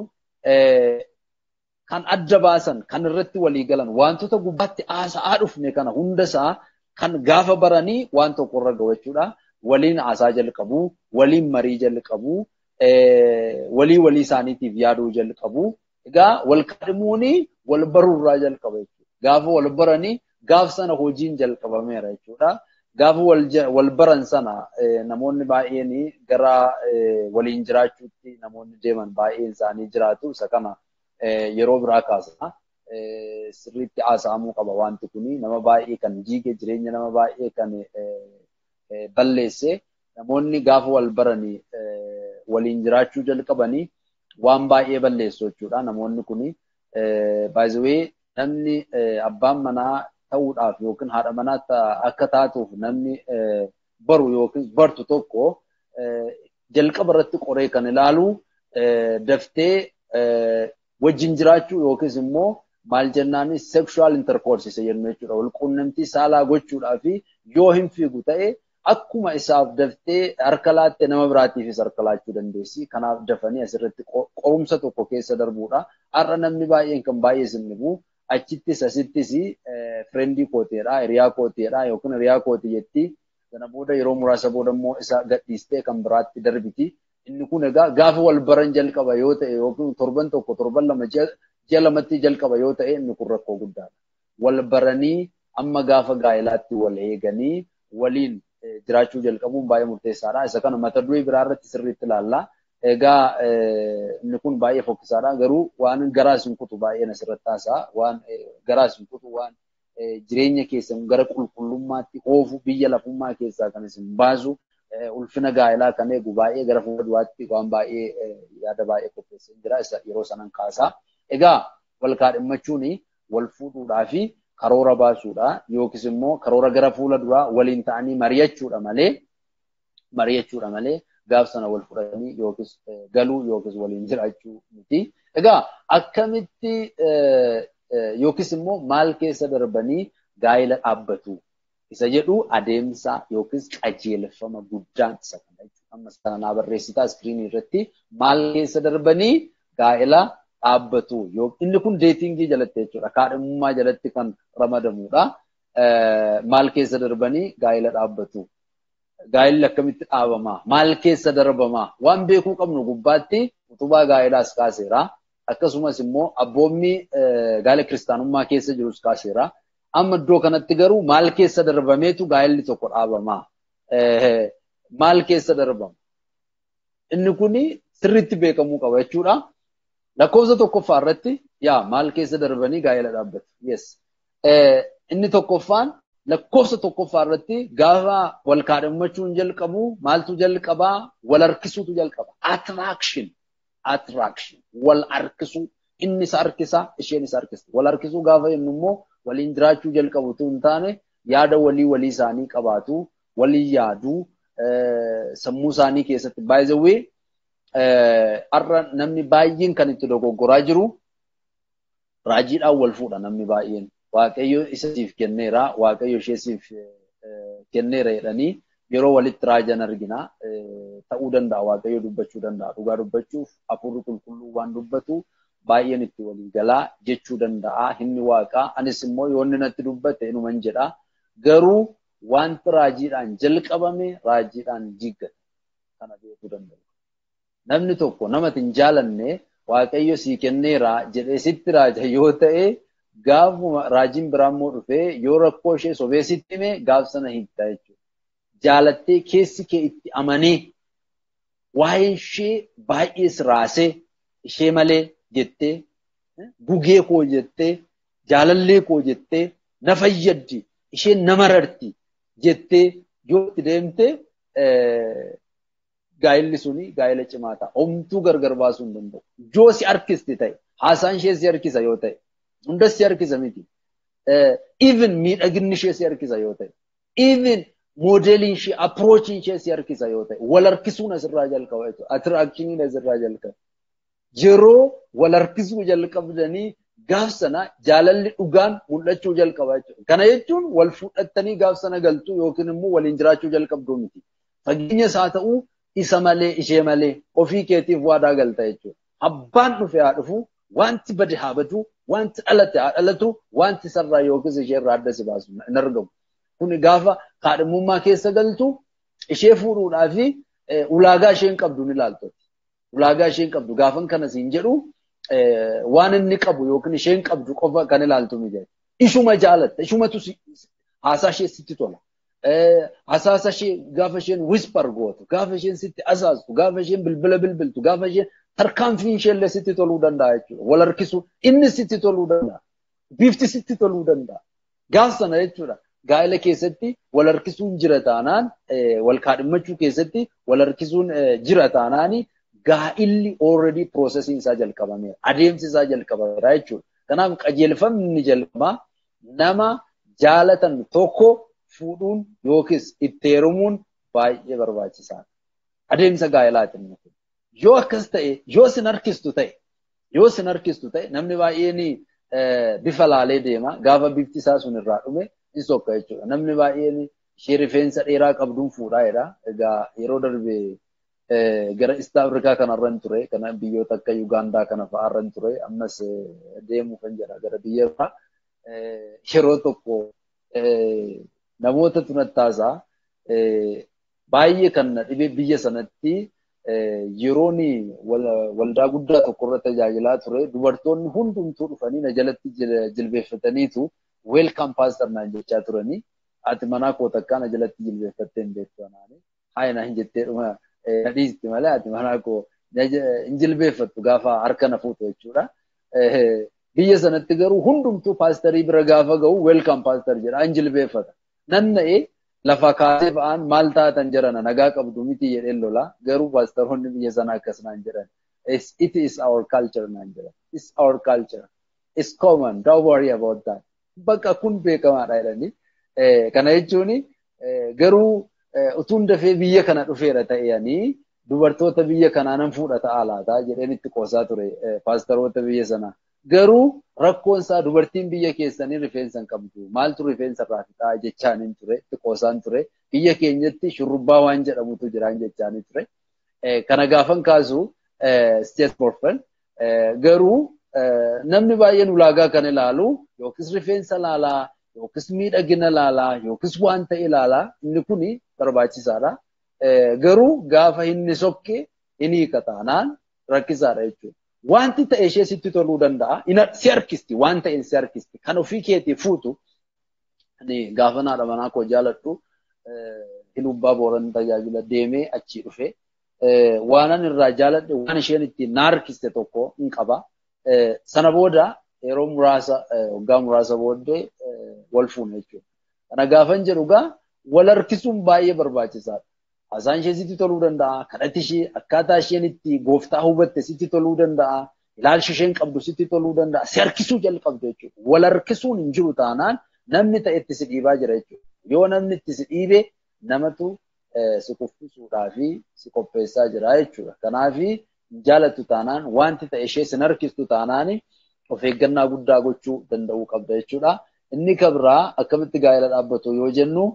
Kan adda baasan kan irratti walii galan wantoota gubbaatti haasa'aa dhufne kana hundasaa kan gaafa baranii waan tokko irra ga'u jechuudha. Waliin haasaa jalqabu, waliin marii jalqabu, walii walii isaaniitiif yaaduu jalqabu. Egaa wal kaadhimuuni wal baruurraa jalqaba jechuudha. Gaafa wal baranii gaaf sana hojiin jalqabameera jechuudha. Gaafa wal baran sana namoonni baay'een gara waliin jiraachuutti namoonni deeman baay'een isaanii jiraatu. Isa kana yeroo biraa kaasa. Sirriitti haasa'amuu qaba wanti kuni. Nama baay'ee kan jiige jireenya nama baay'ee kan balleesse namoonni gaafa wal baranii waliin jiraachuu jalqabanii waan baay'ee balleessu jechuudha. Namoonni kuni by the way namni abbaan manaa ta'uudhaaf yookiin haadha manaa akka taatuuf namni baru yookiin bartu tokko jalqaba irratti qoree kan ilaalu daftee wajjin jiraachuu yookiis immoo maal jennaan sexual intercourse isa jennu jechuudha. Wal quunnamtii saalaa gochuudhaaf yoo hin fiigu ta'e akkuma isaaf daftee harka laatte nama biraatiifis harka laachuu dandeessi. Kanaaf dafanii asirratti qorumsa tokko keessa darbuudha. Har'a namni baay'een kan baay'ee isin dhibu achittis asittis friendii kooteedha, hiriyaa kooteedha yookiin hiriyaa kooti jetti. Sana booda yeroo muraasa booda immoo isa gadhiistee kan biraatti darbiti. Inni kun egaa gaafa wal baran jalqaba yoo ta'e yookiin torban tokko torban lama ji'a lamatti jalqaba yoo ta'e inni kun rakkoo guddaadha. Wal baranii amma gaafa gaa'ilaatti wal eeganii waliin jiraachuu jalqabuun baay'ee murteessaadha. Isa kana mata duree biraa irratti sirriitti ilaalla. Egaa inni kun baay'ee fokkisaadha. Garuu waan garaa isin kutu baay'een asirratti haasa'a. Waan garaa isin kutu waan jireenya keessan gara qulqullummaatti oofu biyya lafummaa keessaa kan isin baasu ulfina gaa'elaa kan eegu baay'ee gara fuula duraatti waan baay'ee yaada baay'ee qopheessee jira. Isa yeroo sanan kaasaa. Egaa wal kaadhimmachuun wal fuudhuudhaa fi karoora baasuudha yookiis immoo karoora gara fuula duraa waliin ta'anii mari'achuudha malee gaaf sana wal fudhatanii yookiis galuu yookiis waliin jiraachuu miti. Egaa akkamitti yookiis immoo maal keessa darbanii gaa'ela dhaabbatu isa jedhu adeemsa yookiis qajeelfama guddaan isa kana jechuudha. Amma sana naa barreessitaa iskiriinii irratti maal keessa darbanii gaa'ela dhaabbatu. Inni kun deetingii jalatti jechuudha. Kaadhimummaa jalatti kan ramadamudha. Maal keessa darbanii gaa'ela dhaabbatu. Gaa'elli akkamitti dhaabamaa? Maal keessa darbamaa? Waan beekuu qabnu gubbaatti utubaa gaa'elaas kaaseera. Akkasumas immoo abboommi gaa'ela kiristaanummaa keessa jirus kaaseera. Amma iddoo kanatti garuu maal keessa darbameetu gaa'elli tokko dhaabamaa? Maal keessa darbama? Inni kuni sirriitti beekamuu qaba jechuudha. Lakkoofsa tokkoffaa irratti yaa maal keessa darbanii gaa'ela dhaabbatu? Yes. Inni tokkoffaan lakkoofsa tokkoffaa irratti gaafa wal kaadhimmachuun jalqabu maaltu jalqabaa? Wal harkisuutu jalqaba. Attraction. Attraction. Wal harkisuu. Inni isa harkisa, isheen isa harkista. Wal harkisuu gaafa jennu immoo waliin jiraachuu jalqabu utuu hin taane yaada walii walii isaanii qabaatu, walii yaaduu, sammuu isaanii keessatti by the way har'a namni baay'een kan itti dogoggoraa jiru raajiidhaan wal fuudha namni baay'een. Waaqayyo isa siif kenneera, Waaqayyo ishee siif kenneera jedhanii yeroo walitti raajan argina. Ta'uu danda'a, Waaqayyo dubbachuu danda'a. Dhugaa dubbachuuf hafuurri qulqulluu waan dubbatu baay'een itti walii galaa jechuu danda'a. Inni waaqaa anis immoo yoo inni natti dubbate inuman jedha. Garuu wanti raajiidhaan jalqabame raajiidhaan diigata. Kana beekuu danda'u. Namni tokko namatti hin jaalanne Waaqayyo sii kenneera jedhee sitti raaja yoo ta'e gaafuma raajiin biraa immoo dhufee yoo rakkoo ishee sobee sitti hime gaaf sana hiikta jechuudha. Jaalattee keessi kee itti amanee waa'een ishee baay'ee raasee ishee malee jettee gugee koo jettee jaalallee koo jettee na fayyaddi isheen nama rarti jettee yoo itti deemte gaa'elli suni gaa'ela cimaa ta'a. Homtuu gargar baasuu hin danda'u. Yoo si harkisti ta'e Haasaan ishee si harkisa yoo ta'e, hundas si harkisa miti. Even miidhaginni ishee si harkisa yoo ta'e, even moodeliin ishee, approachiin ishee si harkisa yoo ta'e, wal harkisuun asirraa jalqaba jechuudha. Attraactioniin asirraa jalqaba. Yeroo wal harkisuu jalqabdanii gaaf sana jaalalli dhugaan mul'achuu jalqaba jechuudha. Kana jechuun wal fudhattanii gaaf sana galtu yookiin immoo waliin jiraachuu jalqabduu miti. Fageenyas haa ta'u isa malee ishee malee ofii keetiif waadaa galta jechuudha. Abbaan dhufe haa dhufu, wanti bade haa badu, wanti dhalate haa dhalatu, wanti sarraa yookiis isheerraa adda si baasu hin argamu. Kun gaafa kaadhimummaa keessa galtu ishee fuudhuudhaa fi ulaagaa isheen qabdu ni ilaaltu. Ulaagaa isheen qabdu gaafan kana siin jedhu waan inni qabu yookiin isheen qabdu qofa kan ilaaltu miti. Ishuma jaalatta, ishumatu haasaa ishee sitti tola. Hasaasa ishee gaafa isheen whisper gootu, gaafa isheen sitti asaastu, gaafa isheen bilbila bilbiltu, gaafa isheen tarkaanfiin ishee illee sitti toluu danda'a jechuudha. Wal harkisu inni sitti toluu danda'a. Bifti sitti toluu danda'a. Gaaf sana jechuudha. Gaa'ela keessatti wal harkisuun jira taanaan, wal kaadhimmachuu keessatti wal harkisuun jira taanaan gaa'illi already processing isaa jalqabameera. Adeemsi isaa jalqabameera jechuudha. Kanaaf qajeelfamni jalqabaa nama jaalatan tokko fuudhuun yookiis itti heerumuun baay'ee barbaachisaadha. Adeemsa gaa'elaatiin. Yoo akkas ta'e, yoo sin harkistu ta'e, yoo sin harkistu ta'e namni baay'een bifa laalee deema. Gaafa bifti isaa sun irraa dhume ni sokka jechuudha. Namni baay'een ishee rifeensa dheeraa qabduun fuudhaa jedha. Egaa yeroo darbe gara East Africa kanarra hin ture. Kana biyyoota akka Ugandaa kana fa'aarra hin ture. Ammas deemuu kan jedha gara biyya biraa. Yeroo tokko namoota tunattaasaa baay'ee kan na dhibe biyya sanatti yeroon waldaa guddaa tokkorra tajaajilaa ture dubartoonni hundumtuu dhufanii na jalatti jilbeeffataniitu welcome pastor naan jechaa turanii ati manaa koo takkaa na jalatti jilbeeffattee hin beektu anaani hayi naan jettee dhuma na dhiisti malee ati manaa koo hin jilbeeffattu gaafa harka na fuutu jechuudha. Biyya sanatti garuu hundumtuu paasterii bira gaafa ga'u welcome pastor jedha hin jilbeeffata. Nanna'ee lafa kaasee ba'aan maal taatan jedhana nagaa qabdu miti jedheen lola garuu paasteroonni biyya sanaa akkas naan jedhan. It is our culture naan jedhan. It's our culture. It's common. Don't worry about that. Bakka kun beekamaadha jedhanii. Kana jechuun garuu utuun dafee biyya kana dhufeera ta'anii dubartoota biyya kanaa nan fuudha ta'a laata jedheen itti qoosaa ture paasteroota biyya sanaa. Garuu rakkoon isaa dubartiin biyya keessanii rifeensa hin qabdu. Maaltu rifeensa irraa fixaa jechaaniin ture, itti qoosaan ture. Biyya keenyatti shurrubbaa waan jedhamutu jiraan jechaanii ture. Kana gaafan kaasu state orphan. Garuu namni baay'een ulaagaa kan ilaalu yookiis rifeensa laalaa, yookiis miidhagina laalaa, yookiis waan ta'e ilaalaa inni kuni barbaachisaadha. Garuu gaafa inni sokke inni hiika taanaan rakkisaadha jechuudha. Wanti ta'e ishee sitti toluu danda'a. Si harkisti, waan ta'een si harkisti. Kan ofii keetii fuutu gaafa haadha manaa koo jaaladhu Hilubbaa Booran tajaajila deemee achii dhufe. Waanan irraa jaaladhe waan isheen ittiin na harkiste tokko hin qaba. Sana booda yeroo muraasa waggaa muraasa booddee wal fuune jechuudha. Kana gaafan jedhu gaa wal harkisuun baay'ee barbaachisaadha. Haasaan ishee sitti toluu danda'a. Kadhati ishee akkaataa isheen itti gooftaa hubatte sitti toluu danda'a. Ilaalchi isheen qabdu sitti toluu danda'a. Si harkisuu jalqabdu jechuudha. Wal harkisuun hin jiru taanaan namni ta'e itti si dhiibaa jira jechuudha. Yoo namni itti si dhiibe namatu si kuffisuudhaa fi si qopheessaa jira jechuudha. Kanaaf jaalattu taanaan wanti ta'e ishee sin harkistu taanaan of eeggannaa guddaa gochuu danda'uu qabda jechuudha. Inni kabraa akkamitti gaa'ela dhaabbatu yoo jennu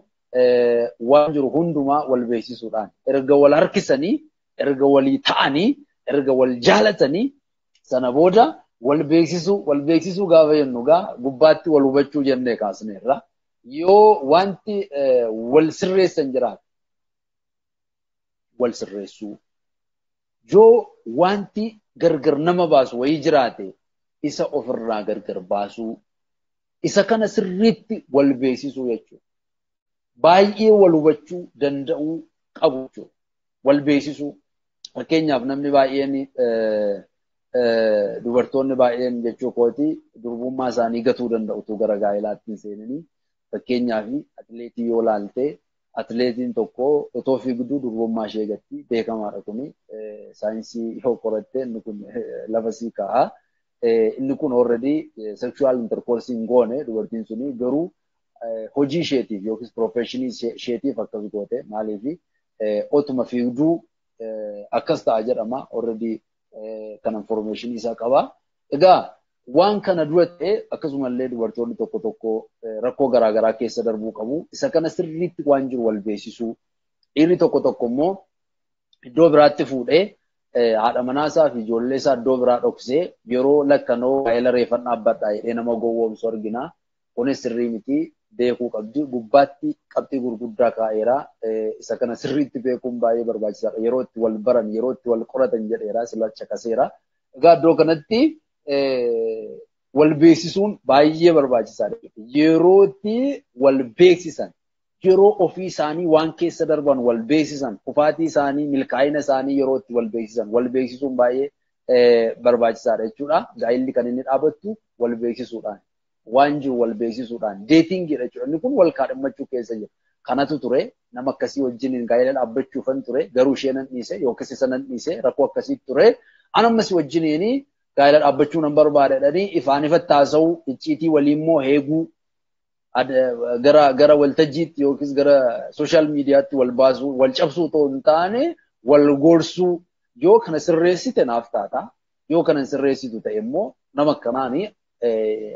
waan jiru hundumaa wal beeksisuudhaan erga wal harkisanii, erga walii ta'anii, erga wal jaalatanii sana booda wal beeksisuu gaafa jennu gaa gubbaatti wal hubachuu jennee kaasneerra. Yoo wanti wal sirreessan jiraate wal sirreessuu, yoo wanti gargar nama baasu wayii jiraate isa ofirraa gargar baasuu, isa kana sirriitti wal beeksisuu jechuudha. Baay'ee wal hubachuu danda'uu qabu jechuudha. Wal beeksisuu. Fakkeenyaaf namni baay'een dubartoonni baay'een jechuu kooti durbummaa isaanii gatuu danda'utu gara gaa'elaatti hin seenanii. Fakkeenyaaf atileetii yoo laalte atileetiin tokko otoo fiigduu durbummaa ishee gatti beekamaadha kuni. Saayinsii yoo qoratte inni kun lafa sii kaa'a. Inni kun already sexual intercourse hin goone dubartiin suni garuu hojii isheetiif yookiis professionii isheetiif akkas goote maaliif otuma fiigduu akkas ta'a jedhama already kan information isaa qaba. Egaa waan kana dura ta'e akkasumallee dubartoonni tokko tokko rakkoo garaagaraa keessa darbuu qabu. Isa kana sirriitti waan jiru wal beeksisuu. Dhiirri tokko tokko immoo iddoo biraatti fuudhee haadha manaasaa fi ijoollee isaa iddoo biraa dhoksee yeroo lakkanoo gaa'ela reeffan dhaabbadhaa jedhee nama gowwoomsu argina. Kunis sirrii miti beekuu qabdi. Gubbaatti qabxii gurguddaa kaa'eera. Isa kana sirriitti beekuun baay'ee barbaachisaadha. Yeroo itti wal baran, yeroo itti wal qoratan jedheera, sila caqaseera. Egaa iddoo kanatti wal beeksisuun baay'ee barbaachisaadha. Yeroo itti wal beeksisan, yeroo ofii isaanii waan keessa darban wal beeksisan, kufaatii isaanii, milkaa'ina isaanii yeroo itti wal beeksisan, wal beeksisuun baay'ee barbaachisaadha jechuudha. Gaa'illi kan inni dhaabattu wal beeksisuudhaan, waan jiru wal beeksisuudhaan, deetingiidha jechuudha. Inni kun wal kaadhimmachuu keessa jira. Kanatu ture, nama akkasii wajjin gaa'ila dhaabbachuufan ture, garuu ishee nan dhiise yookiis isa nan dhiise rakkoo akkasii ture. An ammas wajjiniin gaa'ila dhaabbachuu nan barbaada jedhanii ifaan ifatti haasa'uu, icciitii walii immoo eeguu, gara waltajjiitti yookiis gara sooshaal miidiyaatti wal baasuu, wal cabsuu otoo hin taane wal gorsuu yoo kana sirreessite naaf taata. Yoo kana hin sirreessitu ta'e immoo nama akkanaani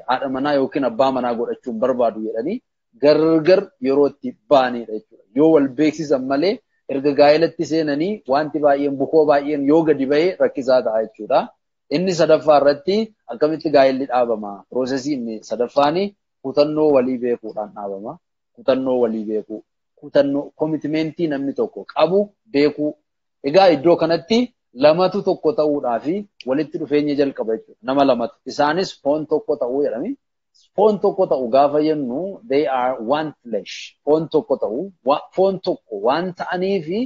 haadha manaa yookiin abbaa manaa godhachuun barbaadu jedhanii gargar yeroo itti ba'anidha jechuudha. Yoo wal beeksisan malee erga gaa'elatti seenanii wanti baay'een bukoo baay'een yoo gadi ba'e rakkisaa ta'a jechuudha. Inni sadaffaa irratti akkamitti gaa'elli dhaabama? Piroosesii inni sadaffaani kutannoo walii beekuudhaan dhaabama. Kutannoo walii beekuu. Kutannoo komitmentii namni tokko qabu beekuu. Egaa iddoo kanatti lamatu tokko ta'uudhaa fi walitti dhufeenya jalqaba jechuudha. Nama lamatu. Isaanis foon tokko ta'uu jedhami. Foon tokko ta'u gaafa jennu they are one flesh. Foon tokko ta'u, foon tokko waan ta'anii fi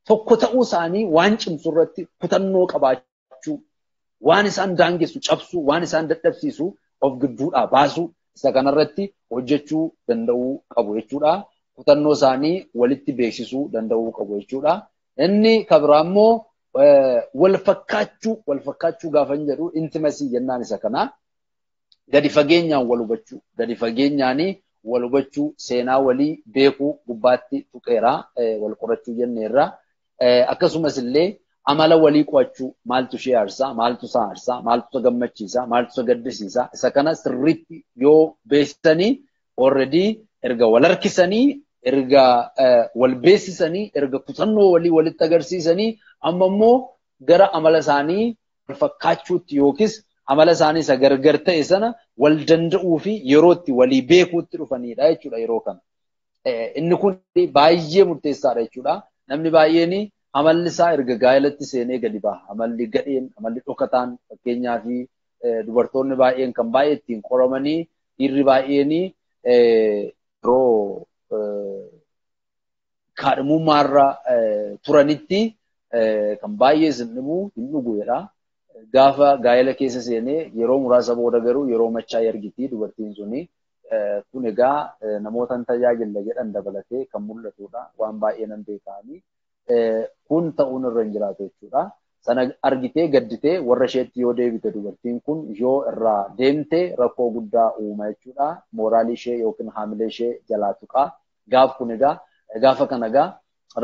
tokko ta'uu isaanii waan cimsu irratti kutannoo qabaachuu, waan isaan daangessu cabsuu, waan isaan dadhabsiisu of gidduudhaa baasuu isa kanarratti hojjechuu danda'uu qabu jechuudha. Kutannoo isaanii walitti beeksisuu danda'uu qabu jechuudha. Inni kabiraa immoo wal fakkaachuu gaafa hin jedhu intimacy jennaan isa kana. Gadi fageenyaan wal hubachuu, gadi fageenyaan wal hubachuu, seenaa walii beekuu gubbaatti tuqeera, wal qorachuu jenneerra. Akkasumas illee amala walii qo'achuu, maaltu ishee aarsaa, maaltu isa aarsaa, maaltu isa gammachiisa, maaltu isa gaddisiisa. Isa kana sirriitti yoo beeksisanii already erga wal harkisanii, erga wal beeksisanii, erga kutannoo walii walitti agarsiisanii amma immoo gara amala isaanii wal fakkaachuutti yookiis amala isaanii isa gargar ta'e sana wal danda'uu fi yeroo itti walii beekuutti dhufanidha jechuudha yeroo kana. Inni kun baay'ee murteessaadha jechuudha. Namni baay'een amalli isaa erga gaa'elatti seenee gadi baha. Amalli gadheen, amalli dhokataan fakkeenyaa fi dubartoonni baay'een kan baay'ee ittiin qoramanii dhiirri baay'een yeroo kaadhimummaarra turanitti kan baay'ee isin dhibu hin dhugu jedha. Gaafa gaa'ela keessa seenee yeroo muraasa booda garuu yeroo machaa argiti dubartiin suni. Kun egaa namoota hin tajaajilla jedhan dabalatee kan mul'atudha. Waan baay'ee nan beekanii. Kun ta'uun irra hin jiraatu jechuudha. Sana argitee gadditee warra isheetti yoo deebite dubartiin kun yoo irraa deemte rakkoo guddaa uuma jechuudha. Mooraalii ishee yookiin haamilee ishee jalaa tuqaa. Gaaf kun egaa gaafa kana egaa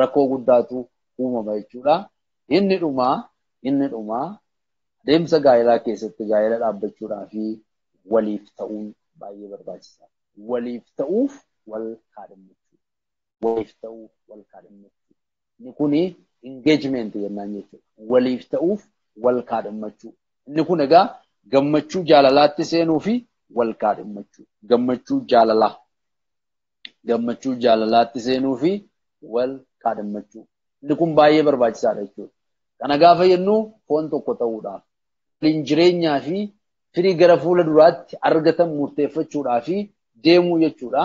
rakkoo guddaatu uumama jechuudha. Inni dhumaa deemsa gaa'elaa keessatti gaa'ela dhaabbachuudhaa fi waliif ta'uun baay'ee barbaachisaadha. Waliif ta'uuf wal kaadhimmachuu. Waliif ta'uuf wal kaadhimmachuu. Inni kuni engagement jennaan jechuudha. Waliif ta'uuf wal kaadhimmachuu. Inni kun egaa gammachuu jaalalaatti seenuu fi wal kaadhimmachuu. Gammachuu jaalalaa. Gammachuu jaalalaatti seenuu fi wal kaadhimmachuu. Inni kun baay'ee barbaachisaadha jechuudha. Kana gaafa jennu foon tokko ta'uudhaaf, waliin jireenyaa fi firii gara fuula duraatti argatan murteeffachuudhaa fi deemuu jechuudha.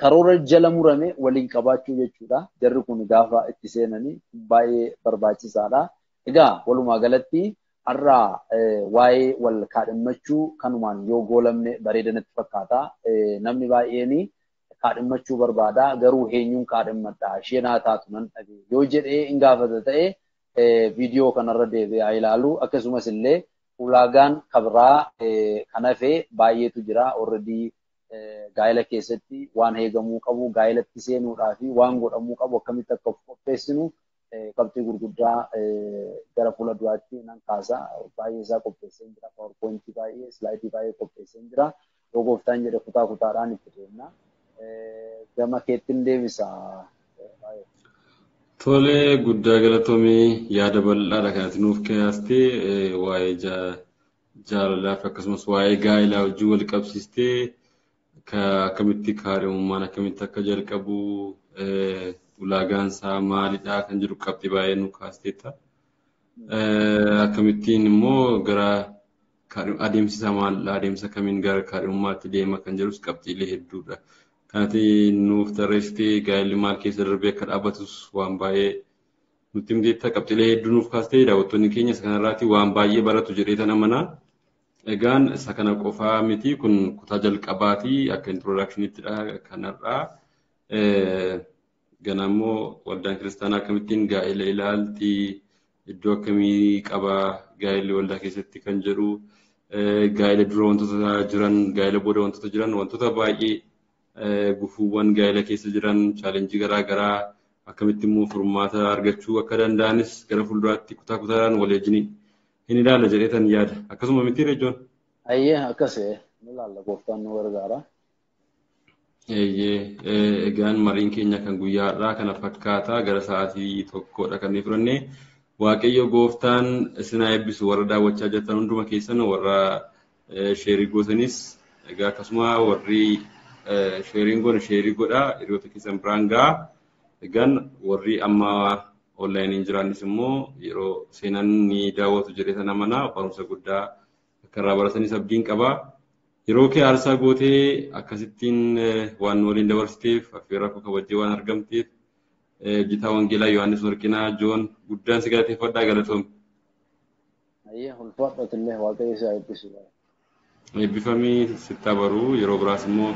Karoora jala murame waliin qabaachuu jechuudha. Jarri kun gaafa itti seenanii baay'ee barbaachisaadha. Egaa walumaa galatti har'a waa'ee wal kaadhimmachuu kanumaan yoo goolamne bareeda natti fakkaata. Namni baay'een kaadhimmachuu barbaada. Garuu eenyuun kaadhimmadha? Isheen haa taatu nan dhabe yoo jedhee hin gaafata ta'e viidiyoo kanarra deebi'ee haa ilaalu. Akkasumas illee Ulaagaan kabraa kan hafe baay'eetu jira. Already gaa'ela keessatti waan eegamuu qabu, gaa'elatti seenuudhaa fi waan godhamuu qabu akkamitti akka of qopheessinu qabxii gurguddaa gara fuula duraatti nan kaasa. Baay'ee isaa qopheessee jira. PowerPointii baay'ee, slaayidii baay'ee qopheessee jira. Yoo gooftaan jedhe kutaa kutaadhaan itti deemna. Gama keettiin deebisa. Tole, guddaa galatoomii, yaada bal'aadha kanatti nuuf kaastee, waa'ee jaalalaa fi akkasumas waa'ee gaa'elaa wajjin wal qabsiistee akkamitti kaadhimummaan akkamitti akka jalqabu, ulaagaan isaa maalidha kan jedhu qabxii baay'ee nu kaasteetta. Akkamittiin immoo gara adeemsi isaa maalidha, adeemsa kamiin gara kaadhimummaatti deema kan jedhus qabxiilee hedduudha. Kanatti nuuf tarreessitee gaa'elli maal keessa darbee akka dhaabbatus waan baay'ee nutti himteetta, qabxiilee hedduu nuuf kaastee daawwattoonni keenya isa kanarraati waan baay'ee baratu jedhee tan amanaa. Egaan isa kana qofaa miti, kun kutaa jalqabaati, akka introdaakshiniittidha kanarraa. Gana immoo waldaan kiristaanaa akkamittiin gaa'ela ilaalti, iddoo akkamii qaba gaa'elli waldaa keessatti kan jedhu, gaa'ela dura wantoota jiran, gaa'ela booda wantoota jiran, wantoota baay'ee gufuuwwan gaa'ela keessa jiran, chaalenjii garaa garaa akkamitti immoo furmaata argachuu akka danda'anis gara fuulduraatti kutaa kutaadhaan wal wajjin hin ilaalla jedheetan yaada. Akkasuma miti Rejoon? Ayyee, akkas ni ilaalla, gooftaan nu gargaara. Eeyyee, egaan mariin keenya kan guyyaa har'aa kana fakkaata, gara sa'aatii 1dha kan nuyi fudhanne. Waaqayyo gooftaan isin haa eebbisu, warra daawwachaa jirtan hunduma keessan, warra sheerii gootanis, egaa akkasuma warri sheeriin goone sheerii godhaa, hiriyoota keessan biraan gahaa. Egaan warri amma onlaayiniin jiraannis immoo yeroo seenan ni daawwatu jedhee sana amanaa, barumsa guddaa akka irraa baratanis abdiin qaba. Yeroo kee aarsaa gootee akkasittiin waan nu waliin dabarsiteef, affeerraa koo kabajjee waan argamteef, hojjetaa Wangeelaa Yohaannis Warqinaa Joon, guddaan si galateeffadhaa, galatoomi. Ayyee, ulfaadhatillee, Waaqayyo si haa eebbisu. Eebbifamii, sitti baruu, yeroo biraas immoo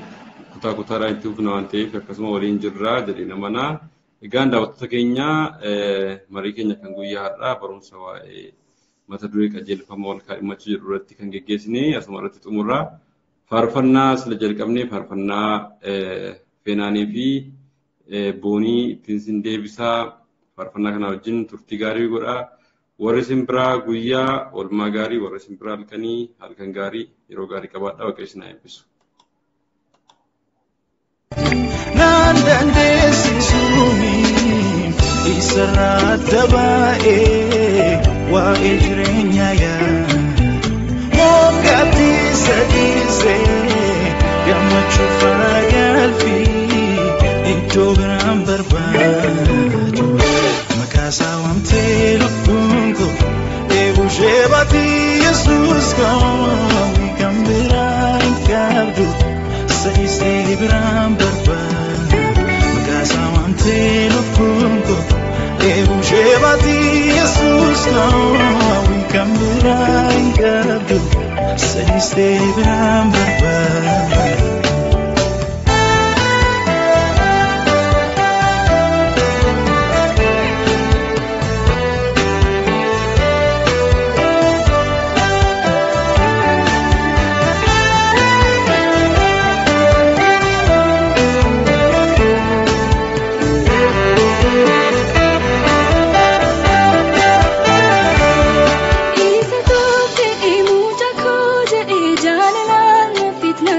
kutaa kutaadhaan itti fufna waan ta'eef akkasuma waliin jirraa jedhee amanaa. Egaan daawwattoota keenya, marii keenya kan guyyaa har'aa barumsa waa'ee mata duree qajeelfama wal kaadhimachuu jedhu irratti kan geggeessine asuma irratti xumurra. Faarfannaa sila jalqabnee, faarfannaa Feenaanii fi Boonii ittiin sin deebisaa, faarfannaa kana wajjin turtii gaarii godhaa. Warri isin biraa guyyaa oolmaa gaarii, warri isin biraa halkanii halkan gaarii, yeroo gaarii qabaadhaa, Waaqayyo isin haa eebbisu. Naan dandeessisuuni isarraa adda baa'ee waa'ee jireenyaa yaa moggaatti isa dhiisee gammachuu faagalfii iddoo biraan barbaadu. Maqaa isaa waamtee lubbuun koo dheebuu ishee baatii, Yesuus koo kan biraa hin qabdu, sadisee biraan barbaadu. Maqaa isaa waamtee lubbuun koo dheebuu ishee baatii, Yesuus koo kan biraa hin qabdu, sadisee biraan barbaadu. Isa tooftee mucaa koo jedhee jaalalaan na fitna.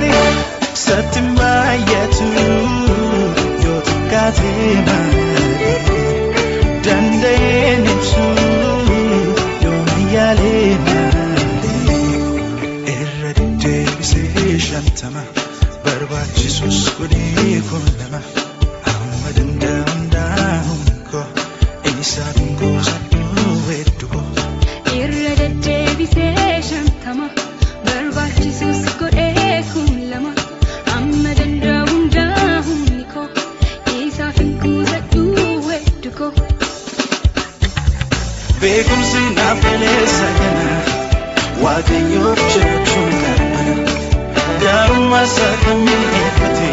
jedhe satti baay'atu yoo xiqqaate malee danda'een ibsu yoo mayyaalee malee irra deddeebisee 50 barbaachisus godhee 20 amma danda'u humni koo isaaf hin kuusadhu hedduu koo. Irra deddeebisee 50 barbaachisus godhee 20 amma danda'u hundaa humni koo isaaf hin kuusadhu hedduu koo. Beekumsi naaf galeessa kana Waaqayyoof jiraachuun qabana gaarummaa isaa kan mi'eeffate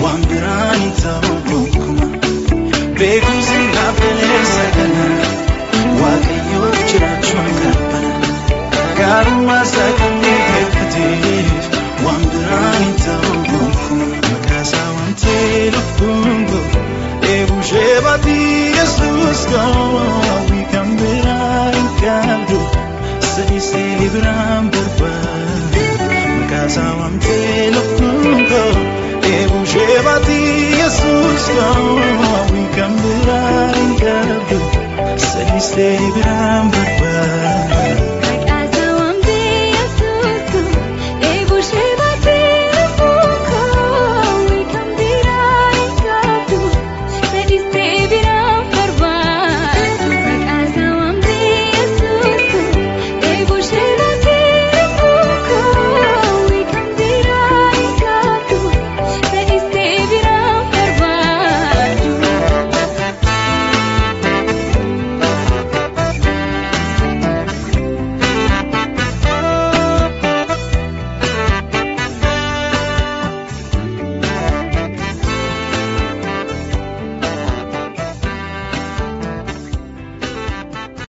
waan biraan hin ta'u gonkumaa. Beekumsi naaf galeessa kana Waaqayyoof jiraachuun qabana gaarummaa isaa kan mi'eeffate waan biraan hin ta'u gonkumaa. Maqaa isaa waamtee lubbuun koo dheebuu ishee baatii Yesuus koo hawwii kan biraa hin qabdu sadisee biraan barbaadu. Maqaa isaa waamtee lubbuun koo dheebuu ishee baatii Yesuus koo hawwii kan biraa hin qabdu sadisee biraan barbaadu.